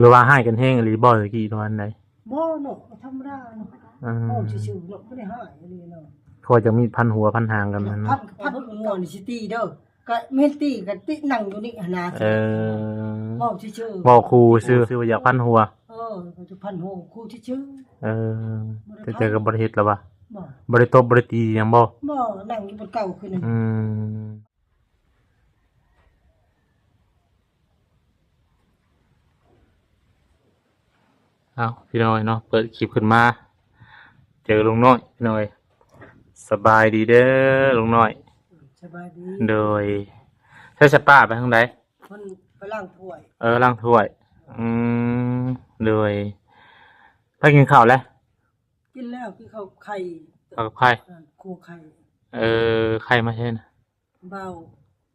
ຫຼືວ່າຮ້າຍກັນແຮງອີ່ຫຼີບໍ່ ຕະກີ້ ປະມານໃດ? ບໍ່ເນາະ ທຳມະດາເນາະ. ອືມ ເວົ້າຊື່ໆເນາະ ບໍ່ໄດ້ຮ້າຍອີ່ຫຼີເນາະ. ເພາະວ່າຈະມີດພັນຫົວພັນຫາງກັນແມ່ນ ພັນ ພັນຫົວນີ້ຊິຕີເດີ ກະແມ່ນຕີ ກະຕິນັ່ງຢູ່ນີ້ຫັ້ນນະ. ເອີ ເວົ້າຊື່ໆ ເວົ້າຂູ່ຊື່ ຊື່ວ່າຢາກພັນຫົວ. ເອີ ກະຈະພັນຫົວ ຂູ່ຊື່ໆ. ເອີ ແຕ່ ແຕ່ກະບໍ່ໄດ້ເຮັດລະຫວາ? ບໍ່ ບໍ່ໄດ້ຕົບ ບໍ່ໄດ້ຕີຫຍັງບໍ່? ບໍ່ ນັ່ງຢູ່ບ່ອນເກົ່າຄືນັ້ນ. ອືມ ເອົ້າ ພີ່ນ້ອງເນາະ ເປີດຄລິບຂຶ້ນມາ ເຈີລຸງນ້ອຍ ພີ່ນ້ອງເອີຍ. ສະບາຍດີເດີລຸງນ້ອຍ. ສະບາຍດີ. ໂດຍ ໃຊ້ສະປ້າໄປທາງໃດ? ເພິ່ນໄປລ້າງຖ້ວຍ. ເອີ ລ້າງຖ້ວຍ. ອືມ ໂດຍ ໄປກິນເຂົ້າແລ້ວ? ກິນແລ້ວ ກິນເຂົ້າໄຂ່. ເຂົ້າກັບໄຂ່? ເອີ ຄົ່ວໄຂ່. ເອີ ໄຂ່ມາໃສນະ? ບ່າວ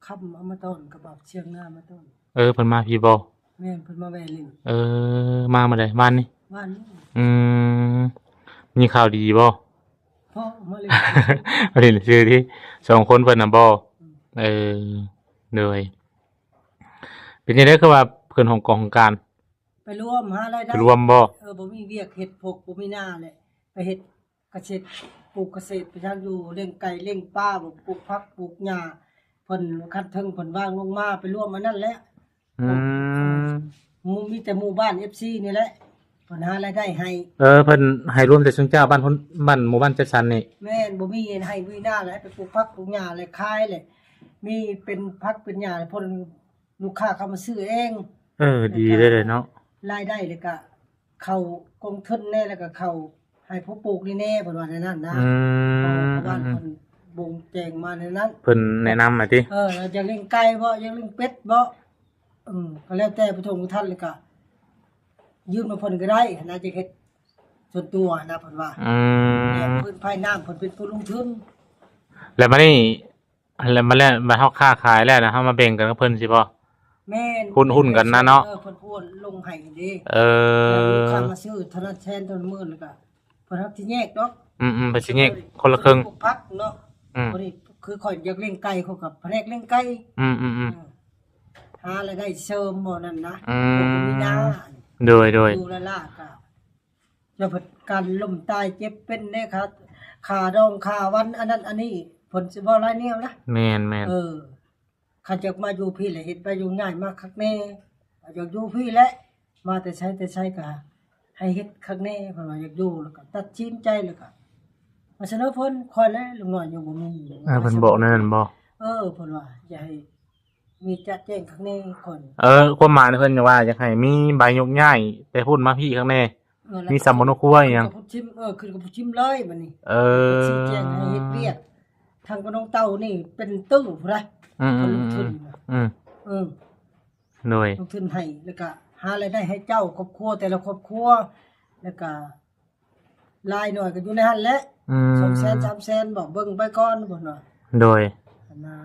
ຄຳເອົາມາຕ້ອນ ກັບບ່າວຊຽງນາມາຕ້ອນ. ເອີ ເພິ່ນມາພີ້ບໍ່? ແມ່ນ ເພິ່ນມາແວ່ຫຼິ້ນ. ເອີ ມາມື້ໃດ? ວານນີ້? ວານນີ້. ອືມ ມີຂ່າວດີບໍ່? ພໍມາຫຼິ້ນ ມາຫຼິ້ນຊື່ຕິ ສອງຄົນເພິ່ນນະບໍ່? ອືມ ເອີ ໂດຍ ເປັນຈັ່ງໃດຄືວ່າເພິ່ນຫ້ອງກອງຫ້ອງການ? ໄປລວມຫາລາຍໄດ້. ໄປລວມບໍ່? ເອີ ບໍ່ມີວຽກເຮັດ ພວກບໍ່ມີນາແຫຼະ ໄປເຮັດກະເສດ ປູກກະເສດໄປທາງຢູ່ ລ້ຽງໄກ່ລ້ຽງປາ ປູກຜັກປູກຫຍ້າ ເພິ່ນຂັ້ນເທິງເພິ່ນວາງລົງມາ ໄປລວມອັນນັ້ນແຫຼະ. ອືມ ໝູ່ ມີແຕ່ໝູ່ບ້ານ ເອັຟຊີ ນີ້ແຫຼະ ເພິ່ນຫາລາຍໄດ້ໃຫ້. ເອີ ເພິ່ນໃຫ້ລວມແຕ່ຊຸມເຈົ້າ ບ້ານພຸ້ນ ບ້ານ ໝູ່ບ້ານຈັດສັນນີ້. ແມ່ນ ບໍ່ມີໃຫ້ມີນາແຫຼະ ໄປປູກຜັກປູກຫຍ້າແຫຼະ ຂາຍແຫຼະ ມີເປັນຜັກເປັນຫຍ້າ ເພິ່ນ ລູກຄ້າເຂົ້າມາຊື້ເອງ. ເອີ ດີເລີຍເນາະ ລາຍໄດ້ ແລ້ວກະເຂົ້າກົງທຶນແດ່ ແລ້ວກະເຂົ້າໃຫ້ຜູ້ປູກນີ້ແດ່ ເພິ່ນວ່າແນວນັ້ນນະ. ອືມ ເພາະວ່າເພິ່ນບົ່ງແຈ້ງມາແນວນັ້ນ ເພິ່ນແນະນຳມາຕິ. ເອີ ຢາກລ້ຽງໄກ່ບໍ່ ຢາກລ້ຽງເປັດບໍ່ ເອີ ກະແລ້ວແຕ່ຜູ້ຖົງຜູ້ທັນ ແລ້ວກະຢືມນຳເພິ່ນກະໄດ້ຫັ້ນນະ ຈະເຮັດສ່ວນຕົວຫັ້ນນະ ເພິ່ນວ່າ. ອືມ ແຕ່ພື້ນພາຍນາມ ເພິ່ນເປັນຜູ້ລົງທຶນ ແລ້ວບາດນີ້ ແລ້ວມາແລ້ວ ບາດເຮົາຄ້າຂາຍແລ້ວນະ ເຮົາມາແບ່ງກັນກັບເພິ່ນຊິບໍ່? ແມ່ນ ຫຸ້ນ ຫຸ້ນກັນນະເນາະ. ເອີ ເພິ່ນຜູ້ລົງໃຫ້ເດ້. ເອີ ແລ້ວລູກຄ້າມາຊື້ເທົ່ານັ້ນແສນເທົ່ານັ້ນໝື່ນ ແລ້ວກະເພິ່ນຮັບຊິແຍກດອກ. ອືມໆ ເພິ່ນຊິແຍກຄົນລະເຄິ່ງ ຜູ້ຜັກເນາະ. ອືມ ພໍດີຄືຂ້ອຍຢາກລ້ຽງໄກ່ ຂ້ອຍກະພະແນກລ້ຽງໄກ່. ອືມໆໆ ເອີ ຫາລາຍໄດ້ເສີມບໍ່ນັ້ນນະ. ອືມ ບໍ່ມີນາ ໂດຍໆ ຢູ່ລະລາກະ ແລ້ວເພິ່ນການລົ້ມຕາຍເຈັບເປັນເດ້ ຄ່າ ຄ່າດອງຄ່າວັນ ອັນນັ້ນອັນນີ້ ເພິ່ນຊິເວົ້າຫຼາຍແນວນະ. ແມ່ນໆ ເອີ ຄັນຢາກມາຢູ່ພີ້ລະເຮັດໄປຢູ່ ຍ້າຍມາຄັກແນ່ ຢາກຢູ່ພີ້ແຫຼະ ມາແຕ່ໃສແຕ່ໃສກະໃຫ້ເຮັດຄັກແນ່ ເພິ່ນວ່າຢາກຢູ່ ແລ້ວກະຕັດສິນໃຈ ແລ້ວກະ ມາສະເໜີເພິ່ນ ຂ້ອຍແຫຼະ ລຸງນ້ອຍຍັງບໍ່ມີ. ເອີ ເພິ່ນບອກແນວນັ້ນບໍ່? ເອີ ເພິ່ນວ່າຢາກໃຫ້ ມີຈະແຈ້ງຂ້າງໃນກ່ອນ. ເອີ ຄວາມໝາຍເພິ່ນວ່າຢາກໃຫ້ມີໃບຍົກຍ້າຍແຕ່ພຸ້ນມາພີ້ຂ້າງໃນ ເອີ ມີສຳມະໂນຄົວອີ່ຫຍັງ ຂຶ້ນກັບຜູ້ທິມ ເອີ ຂຶ້ນກັບຜູ້ທິມເລີຍບັດນີ້. ເອີ ຊິແຈ້ງໃຫ້ເຮັດວຽກ ທາງກະນອງເຕົ່ານີ້ເປັນຕື້ພຸ້ນນະ. ອືມ ເພິ່ນລົງທຶນ ອືມ ເອີ ໂດຍ ລົງທຶນໃຫ້ ແລ້ວກະຫາລາຍໄດ້ໃຫ້ເຈົ້າຄອບຄົວ ແຕ່ລະຄອບຄົວ ແລ້ວກະ ຫຼາຍໜ້ອຍກໍຢູ່ໃນຫັ້ນແຫຼະ. ອືມ ສອງແສນ ສາມແສນ ບອກເບິ່ງໄປກ່ອນ ເພິ່ນວ່າ. ໂດຍ ຫັ້ນນະ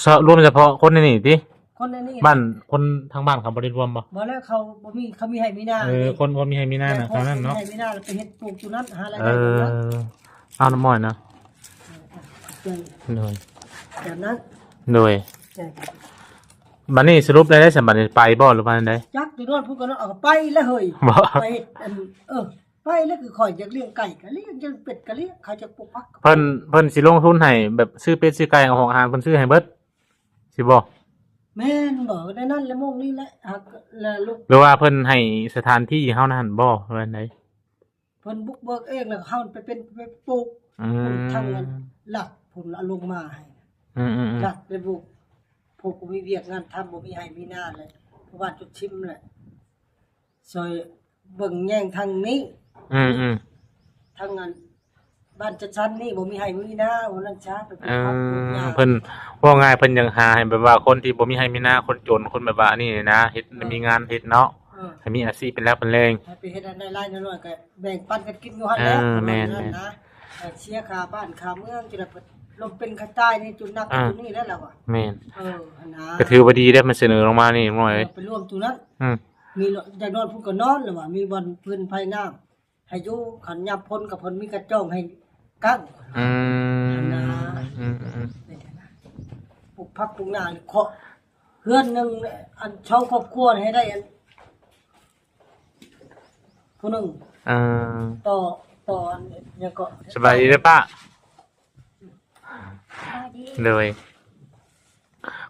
ສະ ລວມສະເພາະຄົນໃນນີ້ຕິ? ຄົນໃນນີ້ ບ້ານ ຄົນທາງບ້ານເຂົາບໍ່ໄດ້ລວມບໍ່? ບໍ່ແລ້ວ ເຂົາບໍ່ມີ ເຂົາມີໄຮ່ມີນາ. ເອີ ຄົນ ຄົນມີໄຮ່ມີນານະ ເທົ່ານັ້ນເນາະ ໄຮ່ມີນາ ແລ້ວໄປເຮັດປູກຢູ່ນັ້ນ ຫາລາຍໄດ້ຢູ່ນັ້ນ. ເອີ ເອົານ້ຳອ້ອຍເນາະ. ເອີ ເອີ ໂດຍ ແບບນັ້ນ. ໂດຍ ເອີ ບັດນີ້ສະຫຼຸບໄດ້ໄດ໋ ສຳບັດນີ້ໄປບໍ່ ຫຼືວ່າໃດ? ຈັກ ໄປນອນພຸ້ນກໍນອນ ເອົາ ໄປແລ້ວເຮີ້ຍ ບໍ່ ໄປເຮັດອັນ ເອີ ໄປແລ້ວ ຄືຂ້ອຍຢາກລ້ຽງໄກ່ກໍລ້ຽງ ຢາກເປັດກໍລ້ຽງ ເຂົາຈະປູກຜັກ. ເພິ່ນ ເພິ່ນຊິລົງທຶນໃຫ້ແບບຊື້ເປັດຊື້ໄກ່ ເອົາຫ້ອງອາຫານ ເພິ່ນຊື້ໃຫ້ເບິດ ຊິບໍ່? ແມ່ນບໍ່ ໃນນັ້ນແຫຼະ ໝ່ອງນີ້ແຫຼະ ຫາກ ແລ້ວລູກ ຫຼືວ່າເພິ່ນໃຫ້ສະຖານທີ່ເຮົານັ້ນບໍ່ ຫຼືວ່າໃດ? ເພິ່ນບຸກເບີກເອງ ແລ້ວເຮົາໄປເປັນ ໄປປູກ. ອືມ ທາງລັດພຸ້ນເອົາລົງມາໃຫ້. ອືມໆໆ ລັດໄດ້ບຸກ ພວກບໍ່ມີວຽກງານທຳ ບໍ່ມີໄຮ່ມີນາແຫຼະ ເພາະວ່າຈຸດທິມແຫຼະ ຊ່ອຍເບິ່ງແຍງທາງນີ້. ອືມໆ ທາງອັນບ້ານຈັດສັນນີ້ບໍ່ມີໄຮ່ມີນາ ວ່ານັ້ນຊະ. ເອີ ເພິ່ນ ເວົ້າງ່າຍ ເພິ່ນຢາກຫາໃຫ້ແບບວ່າຄົນທີ່ບໍ່ມີໄຮ່ມີນາ ຄົນຈົນ ຄົນແບບວ່າອັນນີ້ນະ ເຮັດ ເອີ ມີງານເຮັດເນາະ. ເອີ ໃຫ້ມີອາຊີບເປັນຫຼັກເປັນແຫຼ່ງ ໃຫ້ໄປເຮັດອັນໃດຫຼາຍໜ້ອຍກໍແບ່ງປັນກັນກິນຢູ່ຫັ້ນແຫຼະ. ເອີ ແມ່ນໆ ເອີ ເສຍຄ່າບ້ານຄ່າເມືອງ ຈົນວ່າເພິ່ນລົ້ມເປັນຂ້າຕາຍນີ້ ຈົນໜັກ ເອີ ຈົນນີ້ແຫຼະລະວ່າ. ແມ່ນ ເອີ ຫັ້ນນະ ກໍຖືວ່າດີເດ້ ມັນສະເໜີລົງມານີ້ນ້ອຍ. ເອີ ໄປລວມຢູ່ນັ້ນ. ອືມ ມີຢາກນອນພຸ້ນກໍນອນລະວ່າ ມີບ່ອນຟືນໄຟນ້ຳໃຫ້ຢູ່ ຄັນຍາມຝົນກໍເພິ່ນມີກະຈອງໃຫ້ກາງ. ອືມ ຫັ້ນນະ. ອືມໆ ປູກຜັກປູກຫຍ້າ ເຄາະ ເຮືອນໜຶ່ງ ອັນ ສອງຄອບຄົວໃຫ້ໄດ້ອັນ ຜູ້ໜຶ່ງ ອ່າ ຕໍ່ ຕໍ່ອັນຫຍັງເກາະ ສະບາຍດີເດີປ້າ. ສະບາຍດີ. ໂດຍ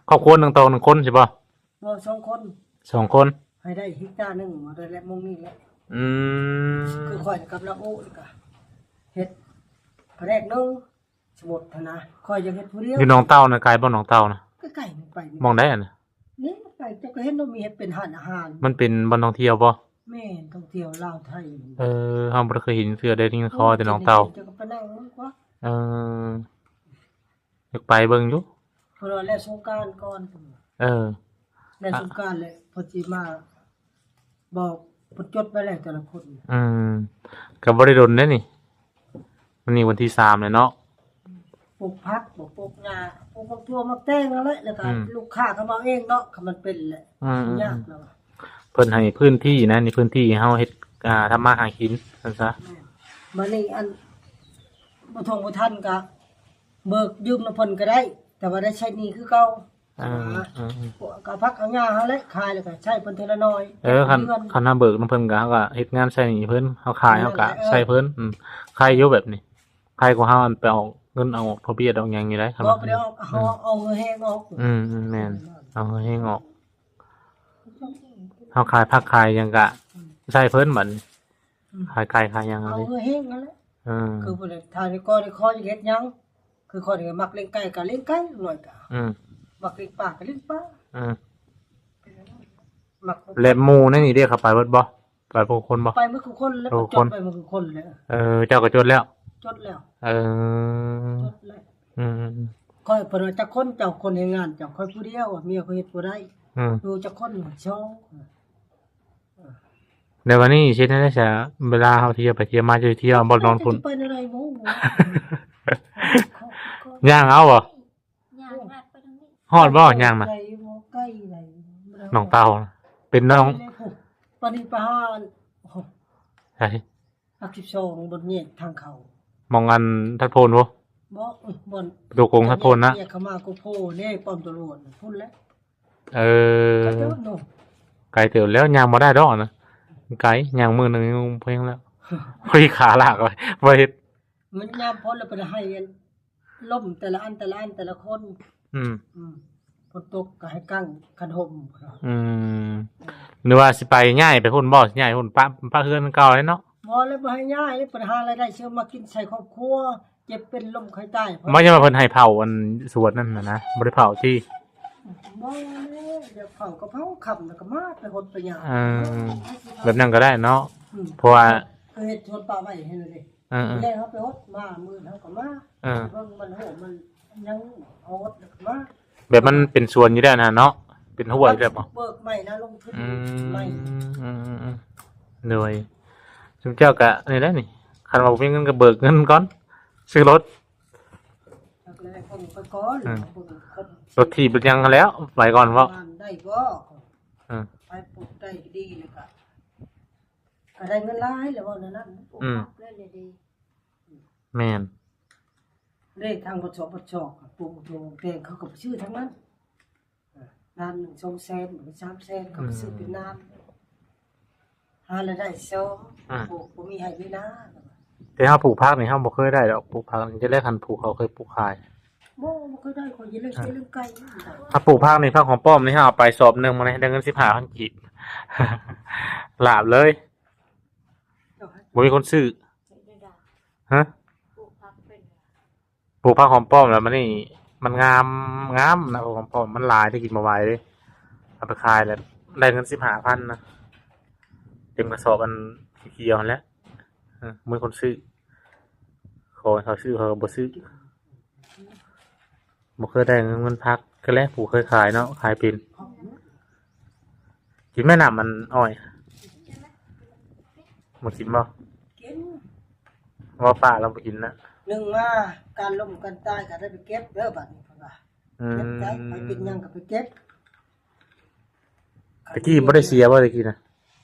ຄອບຄົວໜຶ່ງຕໍ່ໜຶ່ງຄົນຊິບໍ່? ບໍ່ ສອງຄົນ. ສອງຄົນ ໃຫ້ໄດ້ເຮັກຕາໜຶ່ງ ມາໄດ້ແລ້ວໝ່ອງນີ້ແຫຼະ. ອືມ ຄືຂ້ອຍກັບລາໂອນີ້ກະເຮັດພະແນກໜຶ່ງ ສະໝຸດຫັ້ນນະ ຂ້ອຍຢາກເຮັດຜູ້ດຽວ. ຢູ່ໜອງເຕົ່ານະ ໄກບໍ່? ໜອງເຕົ່ານະ ໃກ້ໆ ໄປ ໝ່ອງໃດຫັ້ນນະ? ນີ້ໄປ ເຈົ້າກໍເຫັນວ່າມີເຮັດເປັນຮ້ານອາຫານ. ມັນເປັນບ່ອນທ່ອງທ່ຽວບໍ່? ແມ່ນ ທ່ອງທ່ຽວລາວໄທ. ເອີ ເຮົາບໍ່ໄດ້ເຄີຍເຫັນເທື່ອ ໄດ້ຍິນຂ່າວແຕ່ໜອງເຕົ່າ. ເຈົ້າກໍໄປນັ່ງເບິ່ງກວ່າ. ເອີ ຢາກໄປເບິ່ງຢູ່ ເພິ່ນວ່າແລ້ວສົງການກ່ອນ. ເອີ ແລ້ວສົງການແລ້ວເພິ່ນຊິມາບອກ ເພິ່ນຈົດໄວ້ແລ້ວແຕ່ລະຄົນ. ອືມ ກໍບໍ່ໄດ້ດົນເດ້ນີ້ ມື້ນີ້ວັນທີສາມແລ້ວເນາະ. ປູກຜັກ ປູກຫຍ້າ ປູກໝາກຖົ່ວໝາກແຕງນັ້ນແຫຼະ ແລ້ວກໍ ອືມ ລູກຄ້າເຂົາເອົາເອງເນາະ ຄັນມັນເປັນແຫຼະ. ອືມ ຍາກແລ້ວ ເພິ່ນໃຫ້ພື້ນທີ່ນະ ໃນພື້ນທີ່ເຮົາເຮັດ ອ່າ ທຳມາຫາກິນຊັ້ນຊະ. ແມ່ນ ບາດນີ້ອັນບໍ່ທ່ອງບໍ່ທັນກໍເບີກຢືມນຳເພິ່ນກໍໄດ້ ແຕ່ວ່າໄດ້ໃຊ້ໜີ້ຄືເກົ່າ. ເອີ ອ່າ ເອີ ເອີ ພວກກໍເອົາຜັກເອົາຫຍ້າເຮົາແຫຼະ ຂາຍແລ້ວກໍໃຊ້ເພິ່ນເທື່ອລະໜ້ອຍ. ເອີ ຄັນ ເດືອນ ຄັນເຮົາເບີກນຳເພິ່ນກໍ ເຮົາກໍເຮັດງານໃຊ້ໜີ້ເພິ່ນ ເຮົາຂາຍເຮົາກໍໃຊ້ເພິ່ນ. ອືມ ໄຄຢູ່ແບບນີ້ ໄຄກວ່າເຮົາອັນໄປອອກເງິນອອກເພາະເບັ້ຍດອກຫຍັງຢູ່ໄດ໋. ບໍ່ໄດ້ອອກ ເຮົາເອົາເຫື່ອແຮງອອກ. ອືມ ອືມ ແມ່ນ ເອົາເຫື່ອແຮງອອກ ເຮົາຂາຍຜັກຂາຍຫຍັງກະ ອືມ ໃຊ້ເພິ່ນບັດນີ້. ອືມ ຂາຍໄກ່ຂາຍຫຍັງ ເອົາເຫື່ອແຮງນັ້ນແຫຼະ. ເອີ ຄືຜູ້ໃດຖ້າໄດ້ກໍໄດ້ຂໍຢາກເຮັດຫຍັງ ຄືຂ້ອຍນີ້ມັກລ້ຽງໄກ່ກໍລ້ຽງໄກ່ ນ້ອຍກໍ ອືມ ມັກລ້ຽງປາກໍລ້ຽງປາ. ອືມ ມັກ ແລະໝູ່ໃນນີ້ເດ້ ເຂົາໄປເບິດບໍ່? ໄປຜູ້ຄົນບໍ່? ໄປໝົດທຸກຄົນແລ້ວ. ທຸກຄົນ ໄປໝົດທຸກຄົນແລ້ວ. ເອີ ເຈົ້າກໍຈົດແລ້ວ? ຈົດແລ້ວ. ເອີ ຈົດແລ້ວ. ອືມ ຂ້ອຍເພິ່ນວ່າຈັກຄົນ ເຈົ້າຄົນແຮງງານ ເຈົ້າຂ້ອຍຜູ້ດຽວ ເມຍຂ້ອຍເຮັດບໍ່ໄດ້. ອືມ ຢູ່ຈັກຄົນ? ສອງ. ແລ້ວບັດນີ້ຊິເຮັດແນວໃດຊະ? ເວລາເຮົາທ່ຽວໄປທ່ຽວມາ ຈະທ່ຽວບ່ອນນອນພຸ້ນ ໄປແນວໃດບໍ່ຮູ້. ຍ່າງເອົາບໍ່? ຍ່າງລັດໄປທາງນີ້. ຮອດບໍ່? ຍ່າງນະ ໄກບໍ່? ໄກໃດ? ໜອງເຕົ່າ ເປັນໜອງ ປານນີ້ປະຫານ ໃສ? ຫຼັກສິບສອງ ບ່ອນແຍກທາງເຂົ້າ ໝ່ອງອັນທັດໂພນບໍ່? ບໍ່ ບ່ອນ ປະຕູກົງທັດໂພນນະ ແຍກເຂົ້າມາກໍໂພເດ້ ປ້ອມຕຳຫຼວດພຸ້ນແຫຼະ. ເອີ ໄກເຕີບເນາະ ໄກເຕີບແລ້ວ ຍ່າງບໍ່ໄດ້ດອກນະ ໄກ ຍ່າງມື້ໜຶ່ງຍັງເພງແລ້ວ ພໍດີຂາລາກໄວ້ ບໍ່ເຮັດ. ມັນຍາມຝົນແລ້ວເພິ່ນໃຫ້ອັນ ລົມແຕ່ລະອັນ ແຕ່ລະອັນ ແຕ່ລະຄົນ. ອືມ ອືມ ຝົນຕົກກໍໃຫ້ກາງຄັນຮົ່ມ. ອືມ ເອີ ຫຼືວ່າຊິໄປ ຍ້າຍໄປພຸ້ນບໍ່? ຍ້າຍພຸ້ນ ປະ ປະເຮືອນເກົ່າເລີຍເນາະ. ບໍ່ແລ້ວ ບໍ່ໃຫ້ຍ້າຍເລີຍ ເພິ່ນຫາລາຍໄດ້ເສີມມາກິນໃສ່ຄອບຄົວ ເຈັບເປັນລົ້ມໄຂ້ຕາຍ. ບໍ່ ຢ່າວ່າເພິ່ນໃຫ້ເຜົາອັນສວນນັ້ນນະ ບໍ່ໄດ້ເຜົາຕິ? ບໍ່ແລ້ວ ຢາກເຜົາກໍເຜົາ ຄ່ຳແລ້ວກໍມາ ໄປຫົດໄປຫຍັງ. ເອີ ແບບນັ້ນກໍໄດ້ເນາະ. ອືມ ເພາະວ່າ ເອີ ເຮັດສວນປ່າໄມ້ໃຫ້ເລີຍ. ເອີໆ ແລ້ວເຮົາໄປຫົດມາ ມື້ເຮົາກໍມາ. ເອີ ເບິ່ງມັນໂຫ ມັນຍັງເອົາຫົດແລ້ວກໍມາ ແບບມັນເປັນສວນຢູ່ແລ້ວນະເນາະ ເປັນຮົ້ວຢູ່ແລ້ວບໍ່? ເບີກໃໝ່ນະ ລົງທຶນ ອືມ ໃໝ່. ອືມໆໆ ໂດຍ ຊຸມເຈົ້າກະນີ້ແຫຼະນີ້ ຄັນວ່າບໍ່ມີເງິນກໍເບີກເງິນກ່ອນ ຊື້ລົດ ແລ້ວກໍເບິ່ງໄປກ່ອນ. ອືມ ເບິ່ງຄົນ ລົດຖີບລົດຫຍັງຫັ້ນແຫຼ້ວ ໄປກ່ອນເວົ້າ ໄດ້ບໍ່? ອືມ ໄປປູກໄດ້ດີແລ້ວກໍ ກໍໄດ້ເງິນຫຼາຍແລ້ວ ເວົ້າແນວນັ້ນ. ອືມ ປູກຜັກໄດ້ເລີຍເດ. ແມ່ນ ເດ້ ທາງບໍ່ຊອກ ບໍ່ຊອກ ປູກຖົ່ວແປງ ເຂົາກໍໄປຊື້ທາງນັ້ນ ເອີ ລ້ານໜຶ່ງ ສອງແສນ ຫຼື ສາມແສນ ເຂົາໄປຊື້ເປັນລ້ານ ຫາລາຍໄດ້ເສີມ. ອືມ ບໍ່ ບໍ່ມີໄຮ່ມີນາ. ແຕ່ເຮົາປູກຜັກນີ້ ເຮົາບໍ່ເຄີຍໄດ້ດອກ ປູກຜັກນີ້ ຈັກແລະ ຄັນຜູ້ເຂົາເຄີຍປູກຂາຍ. ບໍ່ ບໍ່ເຄີຍໄດ້ ຂ້ອຍຊິເລີຍ ເອີ ຊິເລີຍໄກ. ຖ້າປູກຜັກນີ້ ຜັກຫອມປ້ອມນີ້ ເຮົາເອົາໄປສອບໜຶ່ງມານີ້ ໄດ້ເງິນສິບຫ້າພັນກີບ ລາບເລີຍ. ບໍ່ມີຄົນຊື້. ຮະ? ປູກຜັກເປັນ ປູກຜັກຫອມປ້ອມແລ້ວ ມັນນີ້ ມັນງາມ ງາມນະ ຜັກຫອມປ້ອມ ມັນຫຼາຍ ໄດ້ກິນບໍ່ໄຫວເດ້. ເອົາໄປຂາຍແລ້ວ ໄດ້ເງິນສິບຫ້າພັນນະ ເຕັມກະສອບອັນຂຽວໆຫັ້ນແຫຼະ. ເອີ ບໍ່ມີຄົນຊື້ ຂໍໃຫ້ເຂົາຊື້ ເຂົາກໍບໍ່ຊື້. ບໍ່ເຄີຍໄດ້ເງິນຜັກ ກໍແລະ ຜູ້ເຄີຍຂາຍເນາະ ຂາຍເປັນ. ກິນແມ່ນ້ຳມັນອ້ອຍ ບໍ່ກິນບໍ່? ກິນ ວ່າປ້າລາວບໍ່ກິນນະ. ໜຶ່ງມາ ການລົ້ມການຕາຍກໍໄດ້ໄປເກັບເດີ ບາດນີ້ເພິ່ນວ່າ. ອືມ ເກັບໄດ້ ໃຜເປັນຫຍັງກໍໄປເກັບ. ຕະກີ້ບໍ່ໄດ້ເສຍບໍ່ ຕະກີ້ນະ?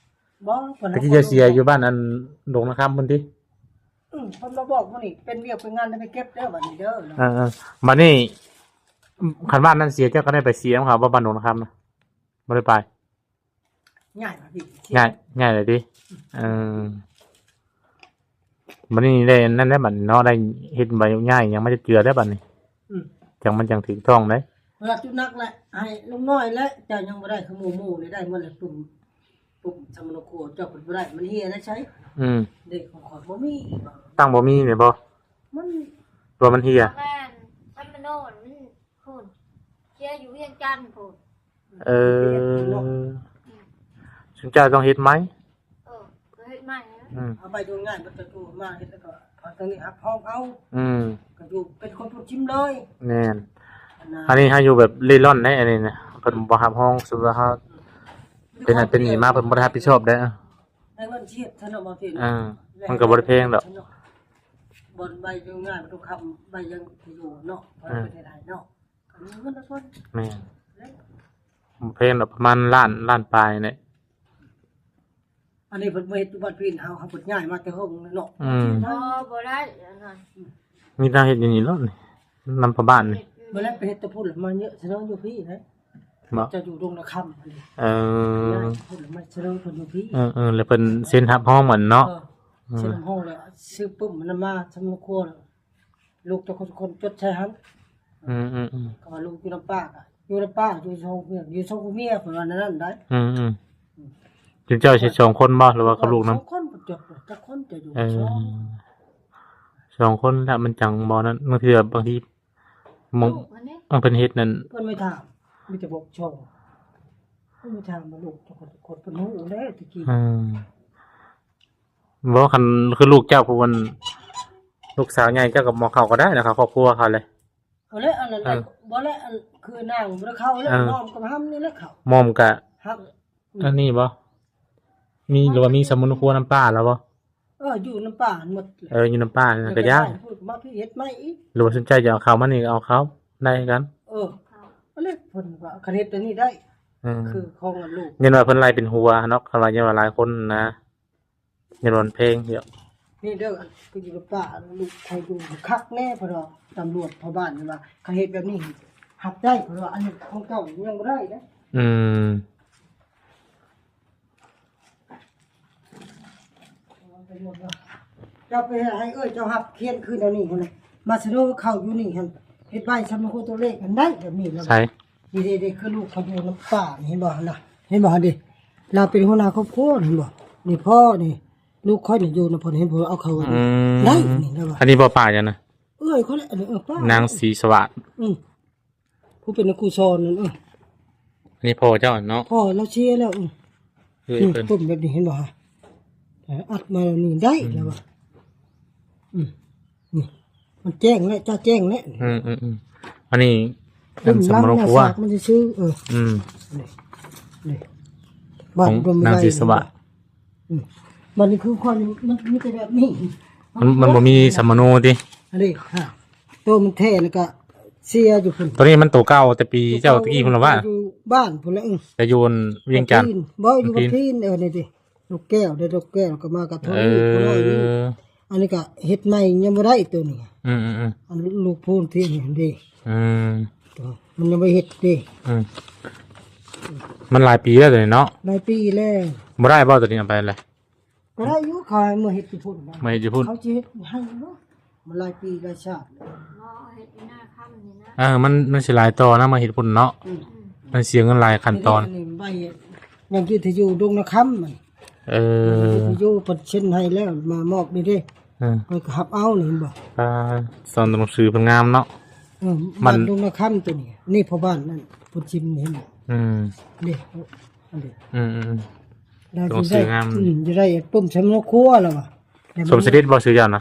ບໍ່ ຕະກີ້ຈະເສຍຢູ່ບ້ານອັນດົງນາຄຳພຸ້ນຕິ? ອືມ ເພິ່ນມາບອກມື້ນີ້ ເປັນວຽກເປັນງານໄດ້ໄປເກັບເດີ ບາດນີ້ເດີ. ເອີໆ ບາດນີ້ ຄັນບ້ານນັ້ນເສຍ ເຈົ້າກໍໄດ້ໄປເສຍນຳເຂົາບໍ່ ບ້ານດົງນາຄຳນະ? ບໍ່ໄດ້ໄປ ຍ້າຍມາພີ້ ຍ້າຍ ຍ້າຍແລ້ວຕິ? ເອີ ບັດນີ້ໄດ້ອັນນັ້ນແລ້ວ ບັດນີ້ເນາະ ໄດ້ເຮັດໃບຍ້າຍຫຍັງມາຈັກເທື່ອແລ້ວບັດນີ້. ອືມ ຈັ່ງມັນຈັ່ງຖືກຕ້ອງໄດ໋. ເວລາຈຸໜັກແຫຼະ ໃຫ້ລຸງນ້ອຍແຫຼະ ເຈົ້າຍັງບໍ່ໄດ້ຄືໝູ່ໆນີ້ ໄດ້ໝົດແລ້ວ. ປຸ່ມ ປຸ່ມສຳມະໂນຄົວເຈົ້າເພິ່ນບໍ່ໄດ້ ມັນເຫຍໄດ້ໃສ? ອືມ ເດັກຂອງຂ້ອຍບໍ່ມີ. ຕັ້ງບໍ່ມີນີ້ບໍ່? ມັນ ຕົວມັນເຫຍ. ແມ່ນ ສຳມະໂນມັນພຸ້ນ ເສຍຢູ່ວຽງຈັນພຸ້ນ. ເອີ ຊຸມເຈົ້າຕ້ອງເຮັດໃໝ່. ເອີ ກໍເຮັດໃໝ່. ອືມ ເອົາໃບໂດຍງ່າຍ ມັນກະຢູ່ມາເຮັດ ແລ້ວກໍທາງນີ້ຮັບຮອງເອົາ. ອືມ ກໍຢູ່ເປັນຄົນຜູ້ຈິມເລີຍ. ແມ່ນ ອັນນັ້ນ ອັນນີ້ເຮົາຢູ່ແບບເລ່ລ່ອນໄດ໋ ອັນນີ້ນະ ເພິ່ນບໍ່ຮັບຮອງ. ສົມມຸດວ່າເຮົາເປັນນັ້ນເປັນນີ້ມາ ເພິ່ນບໍ່ໄດ້ຮັບຜິດຊອບໄດ໋. ໄດ້ເງິນເສຍຊະເນາະ ບໍ່ເປັນ. ເອີ ມັນກໍບໍ່ໄດ້ແພງດອກ ບໍ່ໃບໂດຍງ່າຍ ມັນຕ້ອງຄຳໃບຍັງຢູ່ເນາະ. ເອີ ເຮັດໃຫ້ເນາະ. ແມ່ນ ບໍ່ແພງດອກ ປະມານລ້ານ ລ້ານປາຍນີ້ແຫຼະ. ອັນນີ້ເພິ່ນບໍ່ເຮັດຢູ່ບ້ານພີນເຮົາ ເຮົາເພິ່ນຍ້າຍມາແຕ່ເຫິງເນາະ. ອືມ ບໍ່ ບໍ່ໄດ້ອັນນັ້ນ ມີແຕ່ເຮັດຢູ່ນີ້ໂລດນີ້ ນຳພໍ່ບ້ານນີ້. ບໍ່ແລ້ວໄປເຮັດແຕ່ພຸ້ນລະ ມາເຍາະຊະເນາະ ຢູ່ພີ້ນະ. ບໍ່ ເຈົ້າຢູ່ດົງນາຄຳ. ເອີ ຍ້າຍພຸ້ນລະ ມາຊະເນາະ ເພິ່ນຢູ່ພີ້. ເອີໆ ແລ້ວເພິ່ນເຊັນຮັບຮອງມັນເນາະ. ເອີ ເຊັນຮັບຮອງແລ້ວ ຊື້ປຶ້ມມັນມາສຳມະໂນຄົວ ລູກເຈົ້າຄົນ ຄົນຈົດໃສ່ຫັ້ນ. ອືມໆໆ ກໍວ່າລູກຢູ່ນຳປ້າ ກໍຢູ່ນຳປ້າ ຢູ່ສອງເຮືອນ ຢູ່ສອງຜົວເມຍ ເພິ່ນວ່າແນວນັ້ນໄດ໋. ອືມໆ ອືມ ຈຸມເຈົ້າຊິສອງຄົນບໍ່ ຫຼືວ່າກັບລູກນຳ? ສອງຄົນ ເພິ່ນຈົດຈັກຄົນ ເຈົ້າຢູ່ ເອີ ສອງ. ສອງຄົນລະມັນຈັ່ງບໍ່ນັ້ນ ບາງເທື່ອ ບາງທີ ມອງ ລູກອັນນີ້ ເອີ ເພິ່ນເຮັດນັ້ນ ເພິ່ນໄມ່ຖາມ ມີແຕ່ບອກສອງ ເພິ່ນໄມ່ຖາມວ່າລູກຈັກຄົນ ຈັກຄົນ ເພິ່ນຮູ້ແລ້ວແຕ່ກີ້. ອືມ ບໍ່ ຄັນຄືລູກເຈົ້າຜູ້ອັນ ລູກສາວໃຫຍ່ເຈົ້າກໍບໍ່ເຂົ້າກໍໄດ້ນະ ເຂົ້າຄອບຄົວເຂົາເລີຍ. ເອົາແຫຼະ ອັນນັ້ນ ເອີ ບໍ່ແຫຼະ ອັນຄືນາງບໍ່ໄດ້ເຂົ້າແລ້ວ. ເອີ ມອມກັບຫຳນີ້ແຫຼະເຂົ້າ. ມອມກະ ຫຳ ອັນນີ້ບໍ່ ມີ ຫຼືວ່າມີສຳມະໂນຄົວນຳປ້າແລ້ວບໍ່? ເອີ ຢູ່ນຳປ້າໝົດ. ເອີ ຢູ່ນຳປ້ານັ້ນກະຢ້ານ ມາພີ້ເຮັດໃໝ່ອີກ ຫຼືວ່າສົນໃຈຈະເອົາເຂົ້າມານີ້ກໍເອົາເຂົ້າໄດ້ຄືກັນ. ເອີ ອັນນີ້ເພິ່ນວ່າຄັນເຮັດອັນນີ້ໄດ້ ເອີ ຄືຂອງອັນລູກ ຍັນວ່າເພິ່ນໄລ່ເປັນຫົວເນາະ ຄັນວ່າຍັນວ່າຫຼາຍຄົນນະ ຢ່າໂດນແພງເດາະ. ນີ້ເດີ ຄືຢູ່ກັບປ້າ ລູກຂ້ອຍຢູ່ຄັກແນ່ ເພິ່ນວ່າຕຳຫຼວດພໍ່ບ້ານນີ້ວ່າ ຄັນເຮັດແບບນີ້ຮັບໄດ້ ເພິ່ນວ່າ ອັນນີ້ຂອງເຈົ້າຍັງບໍ່ໄດ້ເດ້. ອືມ ເຈົ້າໄປໃຫ້ເອື້ອຍເຈົ້າຮັບຂຽນຄືແນວນີ້ຫັ້ນນະ ມາສະເໜີເຂົ້າຢູ່ນີ້ຫັ້ນ ເຮັດໃບສຳມະໂນຄົວຕົວເລກຫັ້ນໄດ້ແບບນີ້ລະ. ໃສ? ນີ້ເດ້ ເດ້ ຄືລູກເຂົາຢູ່ນຳປ້ານີ້ ເຫັນບໍ່ຫັ້ນນະ ເຫັນບໍ່ຫັ້ນເດ້ ລາວເປັນຫົວໜ້າຄອບຄົວ ເຫັນບໍ່? ນີ້ພໍ່ນີ້ ລູກຂ້ອຍນີ້ຢູ່ນຳເພິ່ນ ເຫັນບໍ່? ເອົາເຂົ້າໄວ້ ອືມ ໄດ້ນີ້ລະວ່າ. ອັນນີ້ບໍ່ ປ້າເຈົ້ານະ? ເອື້ອຍຂ້ອຍແຫຼະ ອັນນີ້ ເອີ ປ້າ ນາງສີສະຫວາດ. ອືມ ຜູ້ເປັນຄູສອນນັ້ນ. ເອີ ອັນນີ້ພໍ່ເຈົ້າເນາະ? ພໍ່ລາວເສຍແລ້ວ. ເອີ ເອີ ນີ້ ເອີ ຕົ້ນແບບນີ້ ເຫັນບໍ່? ອັດມາແບບນີ້ໄດ້ ອືມ ລະວ່າ. ອືມ ນີ້ ມັນແຈ້ງແລ້ວ ຈະແຈ້ງແລ້ວ. ອືມໆໆ ອັນນີ້ ອັນສຳມະໂນຄົວ ມັນຊື່ໆ. ເອີ ອືມ ນີ້ ນີ້ ບ້ານອຸດົມວິໄລ ຂອງນາງສີສະຫວາດ. ອືມ ບັດນີ້ຄືຂ້ອຍ ມັນມີແຕ່ແບບນີ້ ມັນ ມັນບໍ່ມີສຳມະໂນຕິ? ອັນນີ້ ໂຕມັນແທ້ແລ້ວກະເສຍຢູ່ພຸ້ນ. ໂຕນີ້ມັນໂຕເກົ່າແຕ່ປີເຈົ້າຕະກີ້ພຸ້ນລະວ່າ ຢູ່ບ້ານພຸ້ນແຫຼະ. ເອີ ແຕ່ຢູ່ວຽງຈັນ ບໍ່ ຢູ່ບັດພີນ. ເອີ ນີ້ຕິ ລູກແກ້ວເດ້ ລູກແກ້ວກໍມາກັບເທົ່ານີ້. ເອີ ຜູ້ນ້ອຍນີ້ ອັນນີ້ກໍເຮັດໃໝ່ຍັງບໍ່ໄດ້ໂຕນີ້. ອືມໆໆ ອັນລູກພູນທີ່ເຫັນເດ້. ອືມ ມັນຍັງບໍ່ເຮັດເດ້. ອືມ ມັນຫຼາຍປີແລ້ວໂຕນີ້ເນາະ? ຫຼາຍປີແລ້ວ. ບໍ່ໄດ້ບໍ່ໂຕນີ້ ເອົາໄປແລ້ວ? ກໍໄດ້ຢູ່ ເຂົາໃຫ້ເມືອເຮັດຢູ່ພຸ້ນນະ ເມືອເຮັດຢູ່ພຸ້ນ ເຂົາຊິເຮັດໃຫ້ເນາະ. ມັນຫຼາຍປີຫຼາຍຊາດແລ້ວ ເນາະ ເຮັດຢູ່ນາຄຳນີ້ນະ. ເອີ ມັນ ມັນຊິຫຼາຍຕໍ່ນະ ມາເຮັດພຸ້ນເນາະ. ອືມ ມັນເສຍເງິນຫຼາຍຂັ້ນຕອນ. ນີ້ ອັນນີ້ໃບ ຍັງຢູ່ທີ່ຢູ່ດົງນາຄຳ. ເອີ ຢູ່ເພິ່ນເຊັນໃຫ້ແລ້ວ ມາມອບນີ້ເດ້. ເອີ ຂ້ອຍກໍຮັບເອົານີ້ ເຫັນບໍ່? ອ່າ ສອນໜັງສືເພິ່ນງາມເນາະ. ເອີ ບ້ານດົງນາຄຳໂຕນີ້ ນີ້ພໍ່ບ້ານນັ້ນ ເພິ່ນຊິມ ເຫັນບໍ່? ອືມ ເດ້ ອັນນີ້ ອືມໆໆ ລາວຊິໄດ້ ໜັງສືງາມ. ອືມ ຊິໄດ້ປຸ້ມສຳມະໂນຄົວລະວ່າ. ສົມສະເດັດບໍ່ຊື່ເຈົ້ານະ?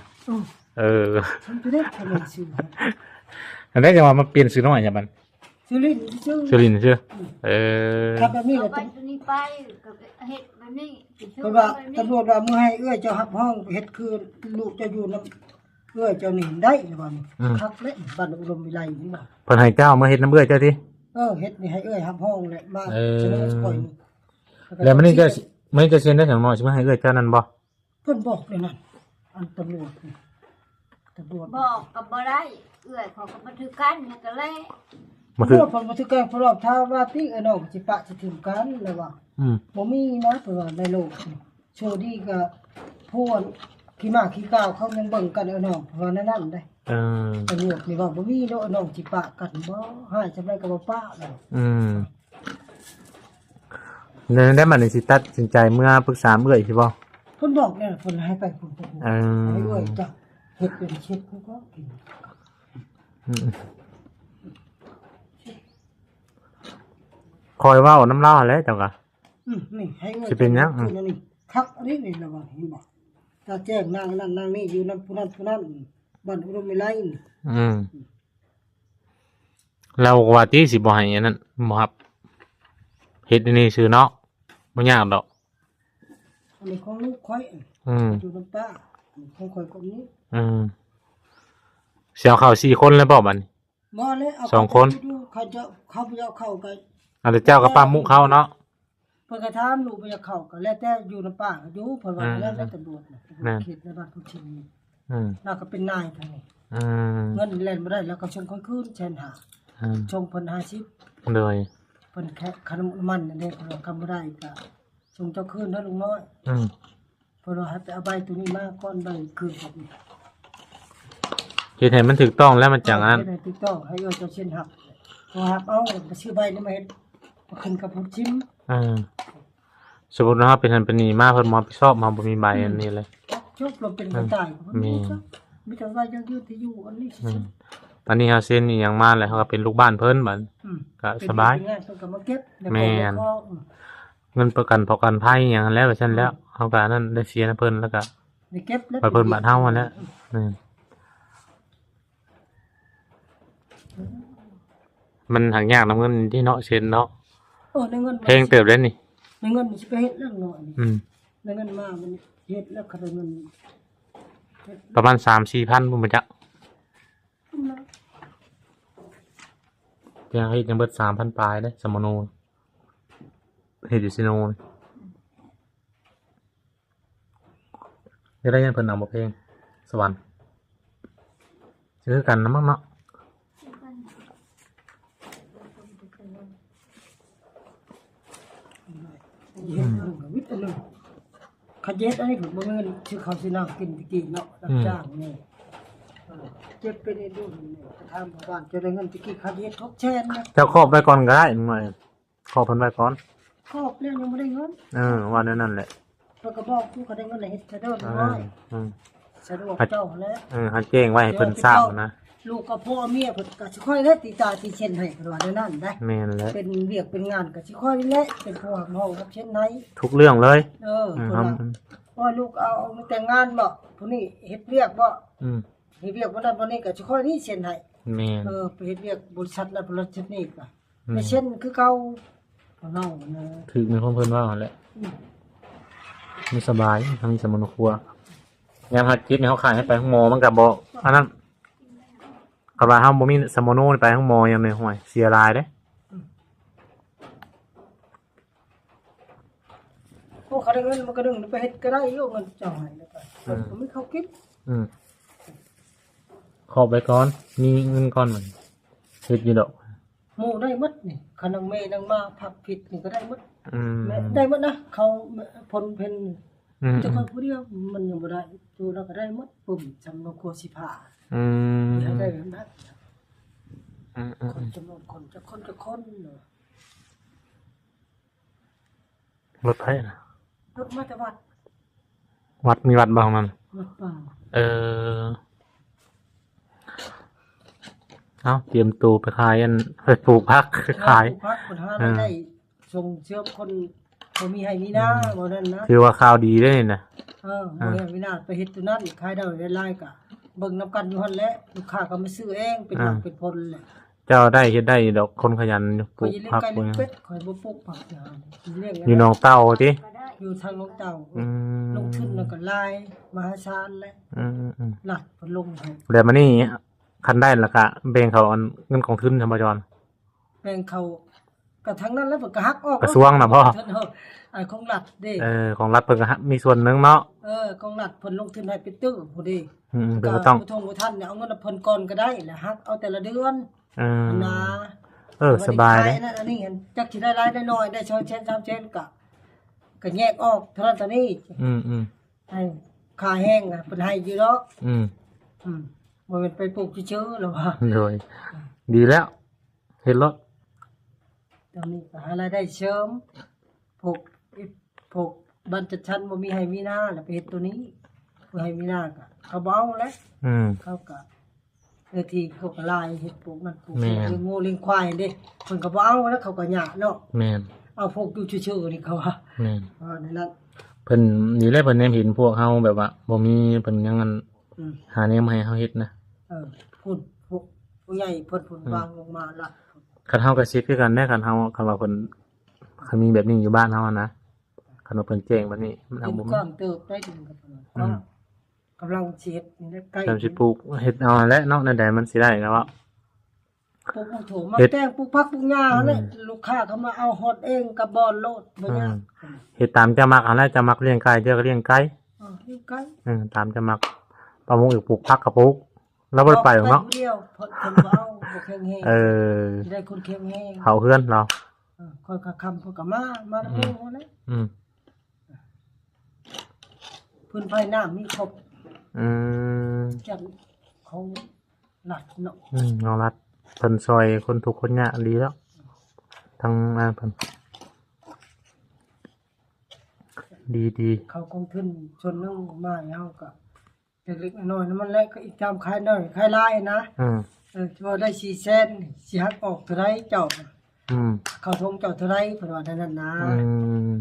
ເອີ ເອີ ສົມສະເດັດ ອັນໃດຈັ່ງວ່າມາປ່ຽນຊື່ນ້ອຍຈັ່ງບັດ? ຊື່ລິນຊື່ ຊື່ລິນຊື່. ອືມ ເອີ ຄັນແບບນີ້ ເອົາໄປໂຕນີ້ໄປ ກໍເຮັດແບບນີ້. ເພິ່ນວ່າຕຳຫຼວດວ່າ ເມື່ອໃຫ້ເອື້ອຍເຈົ້າຮັບຮອງ ເຮັດຄືລູກເຈົ້າຢູ່ນຳເອື້ອຍເຈົ້ານີ້ໄດ້ລະວ່າ. ອືມ ຄັກແຫຼະ ບ້ານອຸດົມວິໄລນີ້ວ່າ ເພິ່ນໃຫ້ເຈົ້າມາເຮັດນຳເອື້ອຍເຈົ້າຕິ? ເອີ ເຮັດນີ້ໃຫ້ເອື້ອຍຮັບຮອງແຫຼະ ມາ ເອີ ສະເໜີຂ້ອຍນີ້. ແລ້ວມື້ນີ້ເຈົ້າ ມື້ນີ້ເຈົ້າຊິເຮັດໄດ້ຫຍັງໜ້ອຍ ຊິມາໃຫ້ເອື້ອຍເຈົ້ານັ້ນບໍ່? ເພິ່ນບອກແນວນັ້ນ ອັນຕຳຫຼວດນີ້ ຕຳຫຼວດ ບອກກໍບໍ່ໄດ້ ເອື້ອຍເຂົາກໍບໍ່ຖືກກັນ ກໍແລ້ວ ບໍ່ຖືກ ຕຳຫຼວດເພິ່ນບໍ່ຖືກກັນ. ເພິ່ນວ່າຖ້າວ່າຕິ ເອື້ອຍນ້ອງຊິປະຊິຖິ້ມກັນລະວ່າ. ອືມ ບໍ່ມີນະ ເພິ່ນວ່າໃນໂລກນີ້ ໂຊດີກໍພວນ ຂີ້ໝ້າຂີ້ກາວ ເຂົາຍັງເບິ່ງກັນ ເອີ ນ້ອງ ເພິ່ນວ່າແນວນັ້ນເດ້. ເອີ ຕຳຫຼວດນີ້ວ່າບໍ່ມີເນາະ ນ້ອງຊິປະກັນບໍ່ ຮ້າຍສ່ຳໃດກໍບໍ່ປະແລ້ວ. ອືມ ແລ້ວໄດ້ບັດນີ້ ຊິຕັດສິນໃຈເມືອປຶກສາເອື້ອຍຊິບໍ່? ເພິ່ນບອກແລ້ວ ເພິ່ນໃຫ້ໄປພຸ້ນ ເອີ ໃຫ້ເອື້ອຍເຈົ້າເຮັດເປັນເຊັດ ເພິ່ນກໍກິນ. ອືມ ຄອຍເວົ້ານຳລາວຫັ້ນແຫຼະເຈົ້າກະ. ອືມ ນີ້ໃຫ້ເງິນ ຊິເປັນຫຍັງ? ອືມ ອັນນີ້ຄັກ ອັນນີ້ນີ້ລະວ່າ ເຫັນບໍ່? ຕາແຈ້ງນາງນັ້ນນາງນີ້ ຢູ່ນຳຜູ້ນັ້ນຜູ້ນັ້ນ ບ້ານອຸດົມວິໄລ. ອືມ ລາວກໍວ່າຕິ ຊິບໍ່ໃຫ້ອັນນັ້ນ ບໍ່ຮັບ ເຮັດອັນນີ້ຊື່ເນາະ ບໍ່ຍາກດອກ. ອັນນີ້ຂອງລູກຂ້ອຍ. ອືມ ຢູ່ນຳປ້າ ຂອງຂ້ອຍກໍມີ. ອືມ ຊິເອົາເຂົ້າສີ່ຄົນແລ້ວບໍ່ບັດນີ້? ບໍ່ແລ້ວ ເອົາ ສອງຄົນ ເຂົາເຈົ້າ ເຂົາບໍ່ຢາກເຂົ້າກໍ ອັນເຈົ້າກໍປ້າມຸເຂົາເນາະ. ເພິ່ນກໍຖາມລູກບໍ່ຢາກເຂົ້າ ກໍແລ້ວແຕ່ ຢູ່ນຳປ້າກໍຢູ່ ເພິ່ນວ່າ. ອືມ ແລ້ວແຕ່ຕຳຫຼວດນະ ແມ່ນ ເຂດໃນບ້ານພຸດຊິງນີ້. ອືມ ລາວກໍເປັນນາຍທາງນີ້. ອືມ ເງິນແລ່ນບໍ່ໄດ້ ລາວກໍສົ່ງຂ້ອຍຄືນແສນຫ້າ. ອືມ ສົ່ງເພິ່ນຫ້າສິບ. ໂດຍ ເພິ່ນແຄ່ຄ່ານ້ຳມັນນັ້ນເດ້ ເພິ່ນວ່າຄັນບໍ່ໄດ້ກໍສົ່ງເຈົ້າຄືນເດີລຸງນ້ອຍ. ອືມ ເພິ່ນວ່າໃຫ້ໄປເອົາໃບໂຕນີ້ມາກ່ອນ ໃບຄືນກັບນີ້ ເຮັດໃຫ້ມັນຖືກຕ້ອງແລ້ວມັນຈັ່ງອັນນັ້ນ. ເຮັດໃຫ້ຖືກຕ້ອງ ໃຫ້ເອື້ອຍເຈົ້າເຊັນຮັບ ເຮົາຮັບເອົາ ແລ້ວກໍຊື້ໃບນີ້ມາເຮັດ ມາຂຶ້ນກັບຜູ້ຊິມ. ເອີ ສົມມຸດວ່າເຮົາເປັນຫັ້ນເປັນນີ້ມາ ເພິ່ນບໍ່ຮັບຜິດຊອບ ເຮົາບໍ່ມີໃບ ອືມ ອັນນີ້ເລີຍ. ຈົບ ລາວເປັນ ອືມ ກະຕ່າຍ ກໍບໍ່ມີ ແມ່ນ ເຈົ້າ ມີແຕ່ວ່າຍັງຢູ່ທີ່ຢູ່ອັນນີ້ຊື່ໆ. ອືມ ຕອນນີ້ເຮົາເຊັນອີ່ຫຍັງມາແລ້ວ ເຮົາກໍເປັນລູກບ້ານເພິ່ນບັດ ອືມ ກໍສະບາຍ. ເປັນເຮັດເປັນງານ ເພິ່ນກໍມາເກັບ ແມ່ນ ແລ້ວກໍ ເງິນປະກັນ ປະກັນໄພອີ່ຫຍັງຫັ້ນແຫຼະ ວ່າຊັ້ນແລ້ວ. ອືມ ເຮົາກໍອັນນັ້ນ ໄດ້ເສຍນຳເພິ່ນ ແລ້ວກໍໄດ້ເກັບແລ້ວ ໄປເພິ່ນບ້ານເຮົາຫັ້ນແຫຼະ. ອືມ ມັນຫາຍາກນຳເງິນທີ່ເນາະ ເຊັນເນາະ. ເອີ ໄດ້ເງິນມາ ແພງເຕີບເດ້ນີ້ ໄດ້ເງິນຊິໄປເຮັດແລ້ວເນາະນີ້. ອືມ ໄດ້ເງິນມາມັນເຮັດແລ້ວ ຄັນໄດ້ເງິນ ປະມານສາມສີ່ພັນພຸ້ນບໍ່ຈັກ. ແຕ່ເຮັດຍັງເບິດສາມພັນປາຍເດ້ ສຳມະໂນ ເຮັດຢູ່ເຊໂນ. ຢາກໄດ້ຫຍັງເພິ່ນເອົາບໍ່ ເພງສະຫວັນ ຄືກັນນະມັ້ງເນາະ. ເຮັດອັນໜຶ່ງກໍວິດອັນໜຶ່ງ ຄັນເຮັດອັນນີ້ເພິ່ນບໍ່ມີເງິນຊື້ເຂົ້າຊື້ນ້ຳກິນແຕ່ກີ້ເນາະ ຮັບ ອືມ ຈ້າງນີ້. ເອີ ເຈັບເປັນເອັນດູນີ້ ຖາມພໍ່ບ້ານ ເຈົ້າໄດ້ເງິນແຕ່ກີ້ ຄັນເຮັດຫົກແສນນະ. ເຈົ້າຄອບໄວ້ກ່ອນກໍໄດ້ ໜ້ອຍ ຄອບເພິ່ນໄວ້ກ່ອນ. ຄອບແລ້ວຍັງບໍ່ໄດ້ເງິນ. ເອີ ວ່າແນວນັ້ນແຫຼະ. ເພິ່ນກໍບອກຢູ່ ຄັນໄດ້ເງິນແລ້ວເຮັດຊະເດີ ເອີ ນ້ອຍ. ອືມ ສະດວກເຈົ້າຫັ້ນແຫຼະ. ເອີ ໃຫ້ແຈ້ງໄວ້ໃຫ້ເພິ່ນຊາບນະ. ລູກກັບຜົວເມຍເພິ່ນກໍຊິຄ່ອຍແຫຼະ ຕີຕາຕີເຊັນໃຫ້ ເພິ່ນວ່າແນວນັ້ນໄດ໋. ແມ່ນແຫຼະ. ເປັນວຽກເປັນງານກໍຊິຄ່ອຍແຫຼະ ເປັນຜູ້ຮັບຮອງຮັບເຊັນໃຫ້ ທຸກເລື່ອງເລີຍ. ເອີ ອືມ ເພິ່ນວ່າ ອືມ ໂອ້ຍ ລູກເອົາແຕ່ງງານບໍ ຜູ້ນີ້ເຮັດວຽກບໍ ອືມ ເຮັດວຽກບ່ອນນັ້ນບ່ອນນີ້ກໍຊິຄ່ອຍນີ້ເຊັນໃຫ້. ແມ່ນ. ເອີ ໄປເຮັດວຽກບໍລິສັດນັ້ນບໍລິສັດນີ້ກໍ ອືມ ໄປເຊັນຄືເກົ່າ. ເວົ້ານະ ຖືກໃນຂອງເພິ່ນເວົ້າຫັ້ນແຫຼະ. ອືມ ມັນສະບາຍ ເຮົາມີສຳມະໂນຄົວ ຍາມເຮົາເຈັບນີ້ ເຮົາຂາຍໃຫ້ໄປໂຮງໝໍ ມັນກໍບໍ່ອັນນັ້ນ. ຄັນວ່າເຮົາບໍ່ມີສຳມະໂນນີ້ ໄປໂຮງໝໍຍາມນີ້ ໂອ້ຍ ເສຍຫຼາຍເດ້. ອືມ ໂອ້ ຄັນໄດ້ເງິນມັນກໍດຶງໄປເຮັດກໍໄດ້ຢູ່ ເງິນເຈົ້າໃຫ້ແລ້ວກໍ ອືມ ມັນມີເຂົ້າກິນ. ອືມ ຄອບໄວ້ກ່ອນ ມີເງິນກ່ອນ ມັນເຮັດຢູ່ດອກ. ໝູ່ໄດ້ໝົດນີ້ ຄັນນາງເມນາງມາພັກຜິດນີ້ກໍໄດ້ໝົດ. ອືມ ໄດ້ໝົດນະ ເຂົາ ເພິ່ນເພັນ ອືມ ແຕ່ຂ້ອຍຜູ້ດຽວມັນຍັງບໍ່ໄດ້ ຢູ່ແລ້ວກໍໄດ້ໝົດ ປຶ້ມ ສຳນວນຄົວຊິພາ. ອືມ ໄດ້ແບບນັ້ນ. ອືມໆໆ ຄົນຈຳນວນຄົນ ຈັກຄົນຈັກຄົນເນາະ. ລົດໃຜນະ? ລົດມາແຕ່ວັດ. ວັດ ມີວັດບໍ່ຂອງມັນ? ວັດປ່າ. ເອີ ເອົາ ຕຽມໂຕໄປຂາຍ ອັນ ໄປປູກຜັກຂາຍ ປູກຜັກ ເພິ່ນຫາລາຍໄດ້ ເອີ ສົ່ງເສີມຄົນບໍ່ມີໄຮ່ມີນາ ອືມ ວ່ານັ້ນນະ. ຖືວ່າຂ່າວດີເດ້ນີ້ນະ. ເອີ ເອີ ບໍ່ມີໄຮ່ມີນາ ໄປເຮັດຕົວນັ້ນ ຂາຍໄດ້ຫຼາຍໆ ກະເບິ່ງນຳກັນຢູ່ຫັ້ນແຫຼະ ລູກຄ້າກໍມາຊື້ເອງ ເປັນ ອ່າ ຫຼັກເປັນຜົນແຫຼະ. ເຈົ້າໄດ້ເຮັດໄດ້ຢູ່ດອກ ຄົນຂະຫຍັນຢູ່ ປູກຜັກ ຂ້ອຍເລີຍເປັດ ຂ້ອຍບໍ່ປູກຜັກ ຢູ່ໜອງເຕົ່າຕິ? ຢູ່ທາງໜອງເຕົ່າ. ອືມ ລົງທຶນແລ້ວກໍຫຼາຍ ມະຫາສານແຫຼະ. ອືມໆໆ ລັດເພິ່ນລົງໃຫ້. ແລ້ວມານີ້ ຄັນໄດ້ແລ້ວກະແບ່ງເຂົ້າອັນເງິນກອງທຶນຊັ້ນບໍ່ຈອນ? ແບ່ງເຂົ້າ ກະທາງນັ້ນແຫຼະ ເພິ່ນກະຫັກອອກ ກະຊວງນະບໍ່? ອັນຂອງລັດເດ້. ເອີ ຂອງລັດເພິ່ນກະຫັກ ມີສ່ວນໜຶ່ງເນາະ. ເອີ ຂອງລັດເພິ່ນລົງທຶນໃຫ້ເປັນຕື້ພຸ້ນເດ້. ອືມ ເພິ່ນກໍຕ້ອງ ຜູ້ທົ່ງຜູ້ທັນເອົາເງິນນຳເພິ່ນກ່ອນກໍໄດ້ ແລ້ວຫັກເອົາແຕ່ລະເດືອນ. ເອີ ນະ ເອີ ສະບາຍເດ້. ອັນນັ້ນອັນນີ້ ຈັກຊິໄດ້ຫຼາຍໄດ້ໜ້ອຍ ໄດ້ສອງແສນສາມແສນ ກະ ກະແຍກອອກເທົ່ານັ້ນເທົ່ານີ້. ອືມໆ ໃຫ້ ຄ່າແຮງນະ ເພິ່ນໃຫ້ຢູ່ດອກ. ອືມ ອືມ ບໍ່ແມ່ນໄປປູກຊື່ໆ ລະວ່າ. ໂດຍ ດີແລ້ວ ເຮັດໂລດ. ຕອນນີ້ກໍຫາລາຍໄດ້ເສີມ ພວກ ພວກບ້ານຈັດສັນບໍ່ມີໄຮ່ມີນາ ແລ້ວໄປເຮັດໂຕນີ້ ຜູ້ໄຮ່ມີນາກໍເຂົາບໍ່ເອົາແຫຼະ. ອືມ ເຂົາກໍ ເນື້ອທີ່ເຂົາກໍຫຼາຍ ເຮັດປູກນັ້ນປູກນີ້ ແມ່ນ ລ້ຽງງົວລ້ຽງຄວາຍເດ້ ເພິ່ນກໍບໍ່ເອົາແລ້ວ ເຂົາກໍຍາກເນາະ. ແມ່ນ ເອົາພວກຢູ່ຊື່ໆ ນີ້ເຂົາວ່າ. ແມ່ນ ເອີ ນັ້ນແຫຼະ ເພິ່ນນີ້ແຫຼະ ເພິ່ນແນມເຫັນພວກເຮົາແບບວ່າບໍ່ມີ ເພິ່ນຍັງອັນ ອືມ ຫາແນວໃຫ້ເຮົາເຮັດນະ. ເອີ ພຸ້ນ ຜູ້ ຜູ້ໃຫຍ່ເພິ່ນ ເພິ່ນ ອືມ ວາງລົງມາລະ ຄັນເຮົາກໍຊິຄືກັນແດ່ ຄັນເຮົາ ຄັນວ່າເພິ່ນ ຄັນມີແບບນີ້ຢູ່ບ້ານເຮົານະ ຄັນວ່າເພິ່ນແຈ້ງແບບນີ້ ມັນເອົາບໍ່ແມ່ນ ກວ້າງເຕີບໄດ້ ອືມ ກຳລັງຊິເຮັດນີ້ແຫຼະ ໃກ້ ກຳລັງຊິປູກ ເຮັດເອົາຫັ້ນແຫຼະເນາະ ແນວໃດມັນຊິໄດ້ກໍວ່າ ປູກໝາກຖົ່ວ ໝາກແຕງ ປູກຜັກປູກຫຍ້າຫັ້ນແຫຼະ. ອືມ ລູກຄ້າເຂົາມາເອົາຮອດເອງກັບບ່ອນໂລດ ບໍ່ຍາກ. ອືມ ເຮັດຕາມເຈົ້າມັກຫັ້ນແຫຼະ ເຈົ້າມັກລ້ຽງໄກ່ ເຈົ້າກໍລ້ຽງໄກ່. ເອີ ລ້ຽງໄກ່ ເອີ ຕາມເຈົ້າມັກ. ປາມຸກ ປູກຜັກກໍປູກ ລາວບໍ່ໄດ້ໄປດອກເນາະ ໄປຜູ້ດຽວ ເພິ່ນ ເພິ່ນບໍ່ເອົາ ບໍ່ແຂງແຮງ. ເອີ ໄດ້ຄົນແຂງແຮງ ເຝົ້າເຮືອນລາວ. ເອີ ຄ່ອຍຄ່ຳເພິ່ນກໍມາ ມານຳໝູ່ຫັ້ນແຫຼະ. ອືມ ອືມ ພື້ນໄຟນ້ຳມີຄົບ. ອືມ ຈັນເຂົາລັດເນາະ. ອືມ ເຮົາລັດ ເພິ່ນຊ່ອຍຄົນທຸກຄົນຍາກ ດີແລ້ວ ທາງງານເພິ່ນ ດີໆ. ເຂົາກອງທຶນສ່ວນໜຶ່ງມາໃຫ້ເຮົາກໍ ເລັກໆນ້ອຍໆນຳມັນແຫຼະ ກໍອີກຕາມຂາຍໜ້ອຍຂາຍຫຼາຍນະ. ອືມ ເອີ ເວົ້າໄດ້ສີ່ແສນ ຊິຫັກອອກເທົ່າໃດເຈົ້າ? ອືມ ເຂົ້າຖົງເຈົ້າເທົ່າໃດ ເພິ່ນວ່າແນວນັ້ນນະ. ອືມ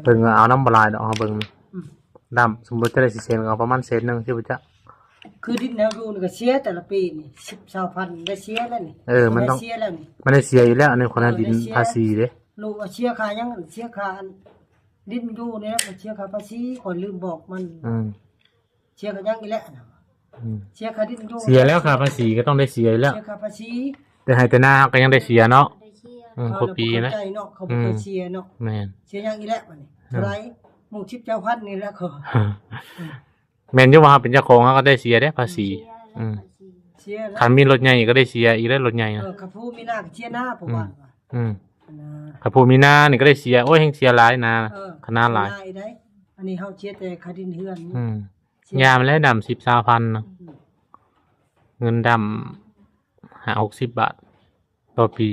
ເພິ່ນວ່າເອົານຳບໍ່ຫຼາຍດອກ ເຮົາເບິ່ງ. ອືມ ດຳ ສົມມຸດຈະໄດ້ສີ່ແສນ ກໍເອົາປະມານແສນໜຶ່ງ ຊິບໍ່ຈັກ. ຄືດິນເຮົາຢູ່ນີ້ກໍເສຍແຕ່ລະປີນີ້ ສິບ ຊາວພັນ ໄດ້ເສຍແລ້ວນີ້. ເອີ ມັນຕ້ອງ ໄດ້ເສຍແລ້ວນີ້ ມັນໄດ້ເສຍຢູ່ແລ້ວ. ອັນນີ້ຄົນ ເອີ ດິນ ໄດ້ເສຍ ພາສີເດ້ ລູກເສຍຄ່າຫຍັງ ເສຍຄ່າອັນ ດິນຢູ່ນີ້ແຫຼະ ເສຍຄ່າພາສີ ຂ້ອຍລືມບອກມັນ. ອືມ ເສຍຄ່າຫຍັງອີກແຫຼະ. ອືມ ເສຍຄ່າດິນຢູ່ ເສຍແລ້ວ ຄ່າພາສີກໍຕ້ອງໄດ້ເສຍຢູ່ແລ້ວ ເສຍຄ່າພາສີ. ແຕ່ໄຮ່ແຕ່ນາກໍຍັງໄດ້ເສຍເນາະ. ໄດ້ເສຍ ອືມ ເຂົາ ຄົບປີນະ ເຂົາບໍ່ເຂົ້າໃຈເນາະ ເຂົາບໍ່ເຄີຍ ອືມ ເສຍເນາະ. ແມ່ນ ເສຍຫຍັງອີກແລ້ວບັດນີ້? ອືມ ເທົ່າໃດ? ໝົກສິບເຈົ້າພັນນີ້ແຫຼະ. ເຂົາ ອືມ ແມ່ນຢູ່ວ່າເຮົາເປັນເຈົ້າຂອງ ເຮົາກໍໄດ້ເສຍເດ້ພາສີ. ເສຍແລ້ວ ອືມ ພາສີ ເສຍແລ້ວ. ຄັນມີລົດໃຫຍ່ກໍໄດ້ເສຍອີກເດ້ ລົດໃຫຍ່ນະ. ເອີ ຄັນຜູ້ມີນາກໍເສຍນາ ຜູ້ ອືມ ບ້ານວ່າ. ອືມ ນາ ຄັນຜູ້ມີນານີ້ກໍໄດ້ເສຍ ໂອ້ຍ ແຮ່ງເສຍຫຼາຍນາ. ເອີ ຄັນນາຫຼາຍ ເສຍນາອີກໄດ້. ອັນນີ້ເຮົາເສຍແຕ່ຄ່າດິນເຮືອນ. ອືມ ເສຍ ຍາມແລ້ວດຳ ສິບ ຊາວພັນນະ. ອືມ ເງິນດຳ ຫ້າຫົກສິບບາດຕໍ່ປີ.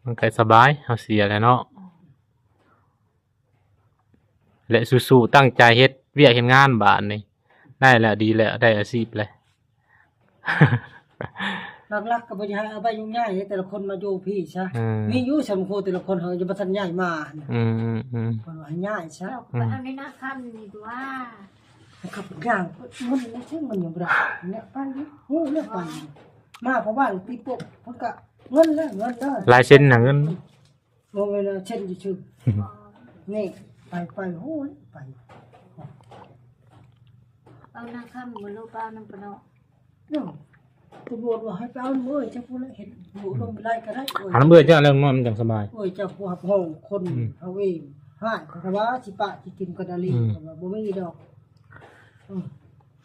ມັນກໍສະບາຍ ເຮົາເສຍແລ້ວເນາະ. ແລະ ສູ້ໆ ຕັ້ງໃຈເຮັດວຽກເຮັດງານບາດນີ້ ໄດ້ແລ້ວ ດີແລ້ວ ໄດ້ອາຊີບແລ້ວ. ຫຼັກໆ ກໍບໍ່ຢາກໃຫ້ເອົາໃບຍ້າຍໃຫ້ແຕ່ລະຄົນມາຢູ່ພີ້ຊະ. ອືມ ມີຢູ່ ສຳໂຄ ແຕ່ລະຄົນເຮົາຍັງບໍ່ທັນຍ້າຍມາ. ອືມໆໆ ເພິ່ນວ່າໃຫ້ຍ້າຍຊະ. ເຈົ້າກໍໄປເອົາໃນນາຄຳນີ້ຕົວະ. ເຂົາເປັນຢ່າງ ມັນ ມັນຍັງບໍ່ໄດ້ ແນະໄປ ຮູ້ແນະໄປ. ມາເພາະວ່າປີໂປ້ ເພິ່ນກໍເງິນແລ້ວ ເງິນເດີ ລາຍເຊັນນະ ເງິນ. ບໍ່ແມ່ນວ່າເຊັນຊື່ໆ ນີ້ ໄປ ໄປ ໂອ້ຍ ໄປ ເອົານາຄຳບໍ່ ຫຼື ໄປເອົານຳປະເນາະ. ເນາະ ຕຳຫຼວດວ່າໃຫ້ໄປເອົາເອີຍ ເຈົ້າຜູ້ລະເຮັດ ບໍ່ລົງໄປໄລ່ກໍໄດ້ເອີຍ. ອັນເອື້ອຍເຈົ້າແລ້ວ ມັນຈັ່ງສະບາຍ. ເອີຍ ເຈົ້າຜູ້ຮັບຮອງຄົນ ອືມ ເຮົາເອງ ຫາຍ ເຂົາວ່າຊິປະຊິຖິ້ມກັນອີ່ຫຼີ ອືມ ເຂົາວ່າບໍ່ມີດອກ. ອືມ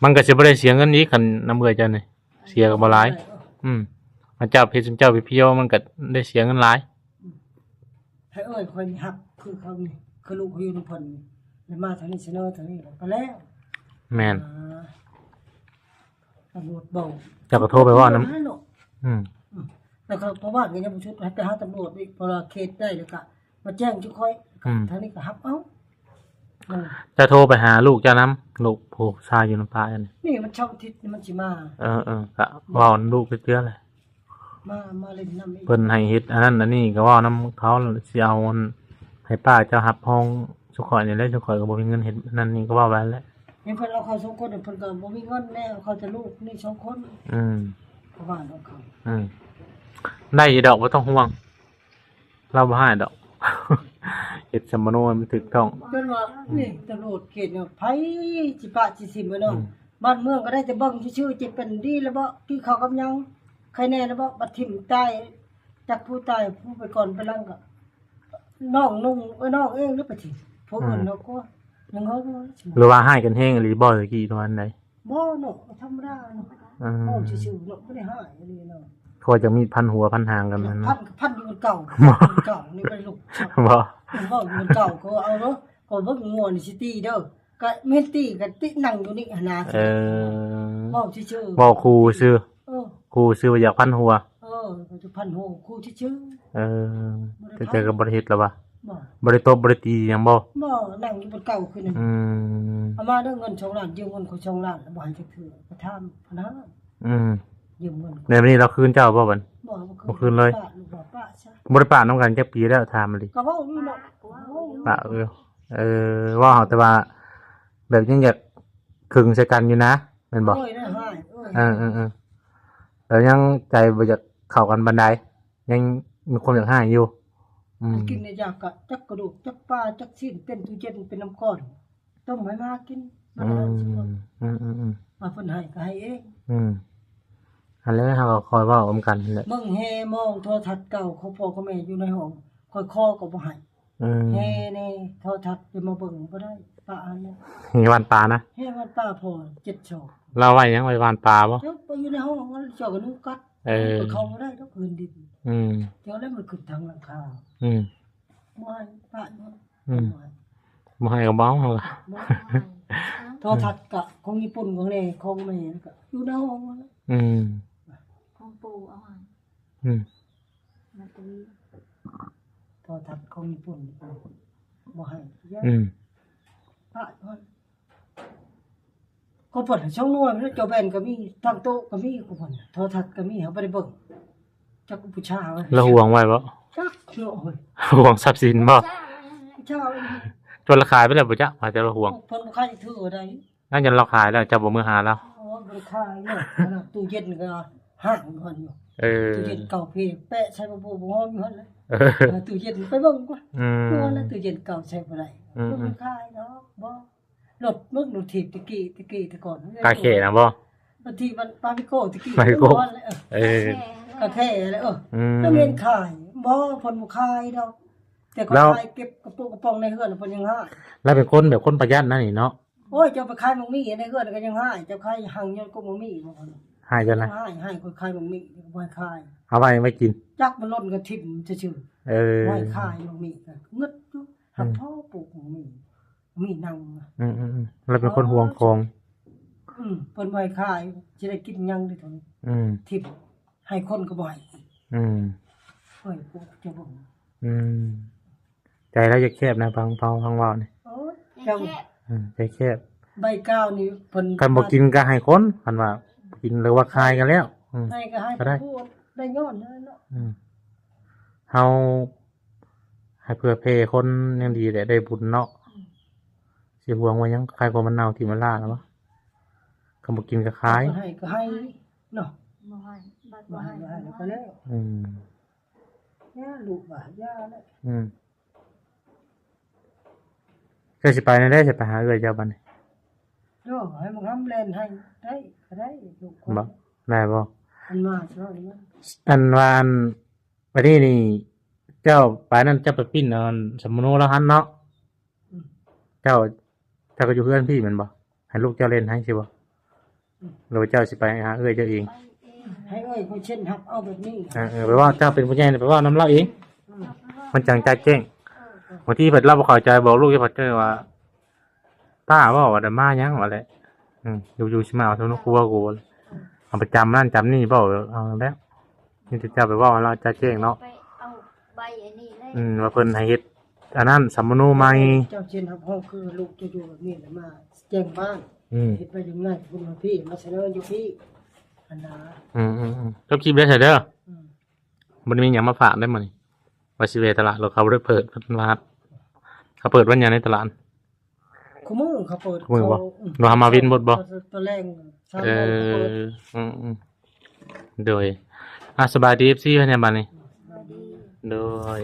ມັນກໍຊິບໍ່ໄດ້ເສຍເງິນອີກ ຄັນນຳເອື້ອຍເຈົ້ານີ້ ເສຍກໍບໍ່ຫຼາຍ. ເອີ ອືມ ເຈົ້າເຮັດຊຸມເຈົ້າພຽວໆ ມັນກໍໄດ້ເສຍເງິນຫຼາຍ. ໃຫ້ເອີຍຂ້ອຍນີ້ຮັບຄືເຂົານີ້ ຄືລູກເຂົາຢູ່ນຳເພິ່ນນີ້ ແລ້ວມາທາງນີ້ສະເໜີທາງນີ້ກໍແລ້ວ. ແມ່ນ ອ່າ ຕຳຫຼວດເວົ້າ ເຈົ້າກໍໂທໄປເວົ້ານຳ. ອືມ ອືມ ແລ້ວກໍປະຫວັດກໍຍັງບໍ່ສຸດ ໃຫ້ໄປຫາຕຳຫຼວດອີກ ເພາະວ່າເຂດໃດແລ້ວກໍ ມາແຈ້ງຈຸຂ້ອຍ. ອືມ ທາງນີ້ກໍຮັບເອົາ. ອືມ ຈະໂທໄປຫາລູກເຈົ້ານຳ ລູກຜູ້ຊາຍຢູ່ນຳປ້ານີ້ ນີ້ວັນເສົາອາທິດນີ້ມັນຊິມາ. ເອີໆ ກະເວົ້ານຳລູກເທື່ອແຫຼະ ມາ ມາຫຼິ້ນນຳອີກ. ເພິ່ນໃຫ້ເຮັດອັນນັ້ນອັນນີ້ກໍເວົ້ານຳເຂົາ ຊິເອົາອັນ ໃຫ້ປ້າເຈົ້າຮັບຮອງຊຸມຂ້ອຍນີ້ແຫຼະ ຊຸມຂ້ອຍກໍບໍ່ມີເງິນເຮັດອັນນັ້ນນີ້ ກໍເວົ້າໄປຫັ້ນແຫຼະ. ເຫັນເພິ່ນເອົາເຂົາສອງຄົນ ເພິ່ນກໍບໍ່ມີເງິນແດ່ ເອົາເຂົາແຕ່ລູກນີ້ສອງຄົນ. ອືມ ເຂົາວ່າຂອງເຂົາ. ອືມ ໄດ້ຢູ່ດອກ ບໍ່ຕ້ອງຫ່ວງ. ລາວບໍ່ຮ້າຍດອກ ເຮັດສຳມະໂນໃຫ້ມັນຖືກຕ້ອງ. ຈົນວ່າ ອືມ ນີ້ຕຳຫຼວດເຂດເນາະ ໃຜຊິປະຊິຖິ້ມເນາະ. ອືມ ບ້ານເມືອງກໍໄດ້ແຕ່ເບິ່ງຊື່ໆ ຊິເປັນດີແລ້ວບໍ່ ກິນເຂົ້າກັບຫຍັງ ໄຄແນ່ແລ້ວບໍ່ ບັດຖິ້ມຕາຍ ຈັກຜູ້ຕາຍຜູ້ໄປກ່ອນໄປຫຼັງ ກໍນ້ອງນຸ່ງ ເອີ ນ້ອງເອງຫຼືໄປຖິ້ມ ຜູ້ອື່ນເນາະ. ອືມ ກໍຍັງເຮີ ຫຼືວ່າຮ້າຍກັນແຮງອີ່ຫຼີບໍ່ ຕະກີ້ປະມານໃດ? ບໍ່ເນາະ ທຳມະດາເນາະ. ອືມ ເວົ້າຊື່ໆເນາະ ບໍ່ໄດ້ຮ້າຍອີ່ຫຼີເນາະ. ເຂົາຈະມີດພັນຫົວພັນຫາງກັນຫັ້ນນະ. ພັນ ພັນຢູ່ເກົ່າ ເກົ່ານີ້ບໍ່ໄດ້ລຸກ. ບໍ່ ເວົ້າຢູ່ເກົ່າ ເຂົາເອົາເນາະ ກໍເບິ່ງງົວນີ້ຊິຕີເດີ ກໍແມ່ນຕີກໍຕິນັ່ງຢູ່ນີ້ຫັ້ນນະ. ເອີ ເວົ້າຊື່ໆ ເວົ້າຂູ່ຊື່. ເອີ ຂູ່ຊື່ວ່າຢາກພັນຫົວ. ເອີ ກໍຈະພັນຫົວ ຂູ່ຊື່ໆ. ເອີ ບໍ່ໄດ້ ແຕ່ ແຕ່ກໍບໍ່ໄດ້ເຮັດລະວະ. ບໍ່ ບໍ່ໄດ້ຕົບ ບໍ່ໄດ້ຕີຫຍັງບໍ່? ບໍ່ ນັ່ງຢູ່ບ່ອນເກົ່າຄືນັ້ນ. ອືມ ເອົາມາເດີ ເງິນສອງລ້ານ ຢືມເງິນຂ້ອຍສອງລ້ານ ແລ້ວບໍ່ໃຫ້ຈັກເທື່ອ ກໍຖາມພະນາ. ອືມ ຢືມເງິນ ແລ້ວບັດນີ້ລາວຄືນເຈົ້າບໍ່ບັດ? ບໍ່ ບໍ່ຄືນ ບໍ່ຄືນເລີຍ. ປະ ລູກວ່າປະຊະ. ບໍ່ໄດ້ປະນຳກັນຈັກປີແລ້ວ? ຖາມມາດິ. ກໍເວົ້າຢູ່ເນາະ ປະ. ເອີ ເອີ ເວົ້າເອົາແຕ່ວ່າແບບຍັງຢາກເຄິ່ງໃສ່ກັນຢູ່ນະ ແມ່ນບໍ່? ໂອ້ຍ ໄດ້ຮ້າຍ ເອີ ເອີໆໆ ແລ້ວຍັງໃຈບໍ່ຢາກເຂົ້າກັນປານໃດ? ຍັງມີຄວາມຢາກຮ້າຍຢູ່. ອືມ ໃຫ້ກິນໃຫ້ຢາກະຈັກກະດູກ ຈັກປາ ຈັກຊີ້ນ ເປັນຕູ້ເຢັນ ເປັນນ້ຳກ້ອນ ຕົ້ມໃຫ້ໝາກິນ. ອືມ ອືມໆໆ ວ່າເພິ່ນໃຫ້ກໍໃຫ້ເອງ. ອືມ ຫັ້ນແຫຼະ ເຮົາກໍຄອຍເວົ້ານຳກັນຫັ້ນແຫຼະ. ເບິ່ງແຮ່ມອງໂທລະທັດເກົ່າຂອງພໍ່ຂອງແມ່ຢູ່ໃນຫ້ອງ ຂ້ອຍຂໍກໍບໍ່ໃຫ້. ເອີ ແຮ່ແດ່ ໂທລະທັດຈະມາເບິ່ງບໍ່ໄດ້ ປະຫັ້ນແຫຼະ. ແຮ່ຫວ່ານປານະ? ແຮ່ຫວ່ານປາພໍ່ເຈັດສອງ. ລາວໄວ້ຫຍັງ? ໄວ້ຫວ່ານປາບໍ່? ເຈົ້າໄປຢູ່ໃນຫ້ອງ ເຈົ້າກໍນຸງກັດ. ເອີ ເຂົ້າບໍ່ໄດ້ດອກ ພື້ນດິນ. ອືມ ເຈົ້າແລ້ວມັນຂຶ້ນທາງຫຼັງຄາ. ອືມ ບໍ່ໃຫ້ປະຢູ່. ອືມ ບໍ່ໃຫ້ ບໍ່ໃຫ້ກໍບໍ່ເອົາ. ບໍ່ໃຫ້ ໂທລະທັດກະຂອງຍີ່ປຸ່ນ ຂອງແດ່ ຂອງແມ່ກະຢູ່ໃນຫ້ອງນັ້ນແຫຼະ. ອືມ ຂອງປູ່ເອົາໃຫ້. ອືມ ໂທລະທັດຂອງຍີ່ປຸ່ນ ບໍ່ໃຫ້. ອືມ ປະຢູ່ຫັ້ນ. ຂອງເພິ່ນສອງໜ່ວຍ ເຈົ້າແວ່ນກໍມີ ທາງໂຕະກໍມີຂອງເພິ່ນ ໂທລະທັດກໍມີ ເຮົາບໍ່ໄດ້ເບິ່ງ ຈັກບູຊາໄວ້. ລາວຫວງໄວ້ບໍ່? ຈັກເນາະ ໂອ້ຍ ຫວງຊັບສິນບໍ່? ເຈົ້າ ຈົນລາວຂາຍໄປແລ້ວບໍ່ຈັກ ວ່າແຕ່ລາວຫວງ. ເພິ່ນບໍ່ຂາຍຖືໃດ. ນັ້ນ ເຈົ້າລາວຂາຍແລ້ວ ເຈົ້າບໍ່ມືຫາລາວ? ໂອ້ຍ ບໍ່ໄດ້ຂາຍເນາະ ຂະໜາດຕູ້ເຢັນກໍຫ້າງຢູ່ຫັ້ນຢູ່. ເອີ ຕູ້ເຢັນເກົ່າພີ້ແປະໃສ່ບໍ່ ບໍ່ຫອມຢູ່ຫັ້ນແຫຼະ. ເອີ ຕູ້ເຢັນໄປເບິ່ງກ່ອນ. ອືມ ຕູ້ເຢັນເກົ່າໃຊ້ບໍ່ໄດ້. ອືມ ບໍ່ໄດ້ຂາຍດອກ ບໍ່. ລົດເບິ່ງ ລົດຖີບຕະກີ້ ຕະກີ້ແຕ່ກ່ອນ ກາແຂນະບໍ່? ລົດຖີບມັນປາວິໂກ້ຕະກີ້ ປາວິໂກ້. ເອີ ກາແຂແຫຼະ. ເອີ ອືມ ແຕ່ແມ່ນຂາຍບໍ່? ເພິ່ນບໍ່ຂາຍດອກ ແຕ່ກໍຂາຍເກັບກະປຸກກະປ໋ອງໃນເຮືອນ ເພິ່ນຍັງໃຫ້. ລາວເປັນຄົນແບບຄົນປະຢັດນັ້ນນີ້ເນາະ. ໂອ້ຍ ເຈົ້າໄປຂາຍໝາກມີ້ໃນເຮືອນກໍຍັງໃຫ້ ເຈົ້າຂາຍຮັ່ງຍອດກົກໝາກມີ້ບໍ່? ໃຫ້ເຈົ້ານະ ໃຫ້ ໃຫ້ຂ້ອຍຂາຍໝາກມີ້ ບໍ່ໃຫ້ຂາຍ ເອົາໄວ້ ໄວ້ກິນ ຈັກມັນຫຼົ່ນກໍຖິ້ມຊື່ໆ. ເອີ ບໍ່ໃຫ້ຂາຍໝາກມີ້ ກໍງຶດຢູ່ ອືມ ຫາກພໍປູກໝາກມີ້. ມີໜັງ. ອືມໆໆ ລາວເປັນຄົນຫວງຂອງ. ອືມ ເພິ່ນບໍ່ໃຫ້ຂາຍ ຊິໄດ້ກິນຫຍັງເດ ອືມ ຖິ້ມ ໃຫ້ຄົນກໍບໍ່ໃຫ້. ອືມ ເອີຍ ພວກເຈົ້າເບິ່ງ. ອືມ ໃຈລາວຢາກແຄບນະ ຟັງ ຟັງ ຟັງເວົ້ານີ້. ໂອ້ຍ ໃຈແຄບ ເຈົ້າ ເອີ ໃຈແຄບ. ໃບກາວນີ້ເພິ່ນ ຄັນບໍ່ກິນກໍໃຫ້ຄົນ ຄັນວ່າບໍ່ກິນ ຫຼືວ່າຂາຍກໍແລ້ວ. ອືມ ໃຫ້ກໍໃຫ້ ກໍໄດ້ ຜູ້ໄດ້ຍ້ອນນັ້ນເນາະ. ອືມ ເຮົາ ໃຫ້ເຜື່ອແຜ່ຄົນຍັງດີແຫຼະ ໄດ້ບຸນເນາະ. ອືມ ຊິຫວງວ່າຫຍັງ? ຂາຍຂອງມັນເນົ່າ ຖິ້ມມັນລ້າແລ້ວບໍ່? ຄັນບໍ່ກິນກໍຂາຍ ໃຫ້ກໍໃຫ້ເນາະ. ບໍ່ໃຫ້ ບໍ່ໃຫ້ ບໍ່ໃຫ້ ບໍ່ໃຫ້ ກໍແລ້ວ. ອືມ ຢ່າ ລູກວ່າຢ່າແຫຼະ. ອືມ ເຈົ້າຊິໄປແນວໃດ? ຊິໄປຫາເອື້ອຍເຈົ້າບັດນີ້? ໂອ້ ໃຫ້ບັກຫຳແລ່ນໃຫ້ ໄດ້ກໍໄດ້ ລູກຄົນ ບໍ່ ໄດ້ບໍ່? ອັນມາຊະເນາະ ອັນວ່າ ອັນ ບັດນີ້ນີ້ ເຈົ້າໄປນັ້ນ ເຈົ້າໄປປີ້ນເອົາສຳມະໂນລາວຫັ້ນເນາະ. ອືມ ເຈົ້າ ເຈົ້າກໍຢູ່ເຮືອນພີ້ແມ່ນບໍ່? ໃຫ້ລູກເຈົ້າເລ່ນໃຫ້ຊິບໍ່? ອືມ ຫຼືວ່າເຈົ້າຊິໄປຫາເອື້ອຍເຈົ້າເອງ? ໃຫ້ເອື້ອຍເພິ່ນເຊັນຮັບເອົາແບບນີ້. ເອີ ເອີ ແປວ່າເຈົ້າເປັນຜູ້ໃຫຍ່ ໄປເວົ້ານຳລາວເອງ. ອືມ ມັນຈັ່ງຈະແຈ້ງ. ເອີ ເອີ ບາງທີເພິ່ນລາວບໍ່ເຂົ້າໃຈ ບອກລູກເຈົ້າ ເພິ່ນວ່າ ປ້າເວົ້າວ່າ ດາມາຫຍັງວ່າແຫຼະ. ອືມ ຢູ່ໆຊິມາເອົາໂທນຄົວກູ ເອົາໄປຈຳນັ້ນຈຳນີ້ ເວົ້າເອົາແລ້ວ. ມີແຕ່ເຈົ້າໄປເວົ້າໃຫ້ລາວຈະແຈ້ງເນາະ. ໄປເອົາໃບອັນນີ້ເລີຍ. ອືມ ວ່າເພິ່ນໃຫ້ເຮັດອັນນັ້ນ ສຳມະໂນໃໝ່. ເຈົ້າເຊັນຮັບຮອງຄືລູກເຈົ້າຢູ່ແບບນີ້ແຫຼະ ມາແຈ້ງບ້ານ. ອືມ ເຮັດໄປຢູ່ໃນພຸ້ນມາພີ້ ມາສະເໜີຢູ່ພີ້ ອັນນາ. ອືມໆໆ ຈົບຄລິບເດີ ເດີ. ອືມ ບໍ່ໄດ້ມີຫຍັງມາຝາກໄດ໋ມື້ນີ້ ວ່າຊິແວ່ຕະຫຼາດ ແລ້ວເຂົາບໍ່ໄດ້ເປີດ ເພິ່ນວ່າ ເຂົາເປີດວັນຫຍັງໃນຕະຫຼາດ? ຄູ່ມື້ເຂົາເປີດ. ຄູ່ມື້ບໍ່? ເຂົາ ອືມ ວ່າມາວິນໝົດບໍ່? ຕອນແລງສາມໂມງເຂົາເປີດ. ເອີ ອືມໆ ໂດຍ ອ່າ ສະບາຍດີ ເອັຟຊີ ເພິ່ນແດ່ບັດນີ້. ສະບາຍດີ ໂດຍ.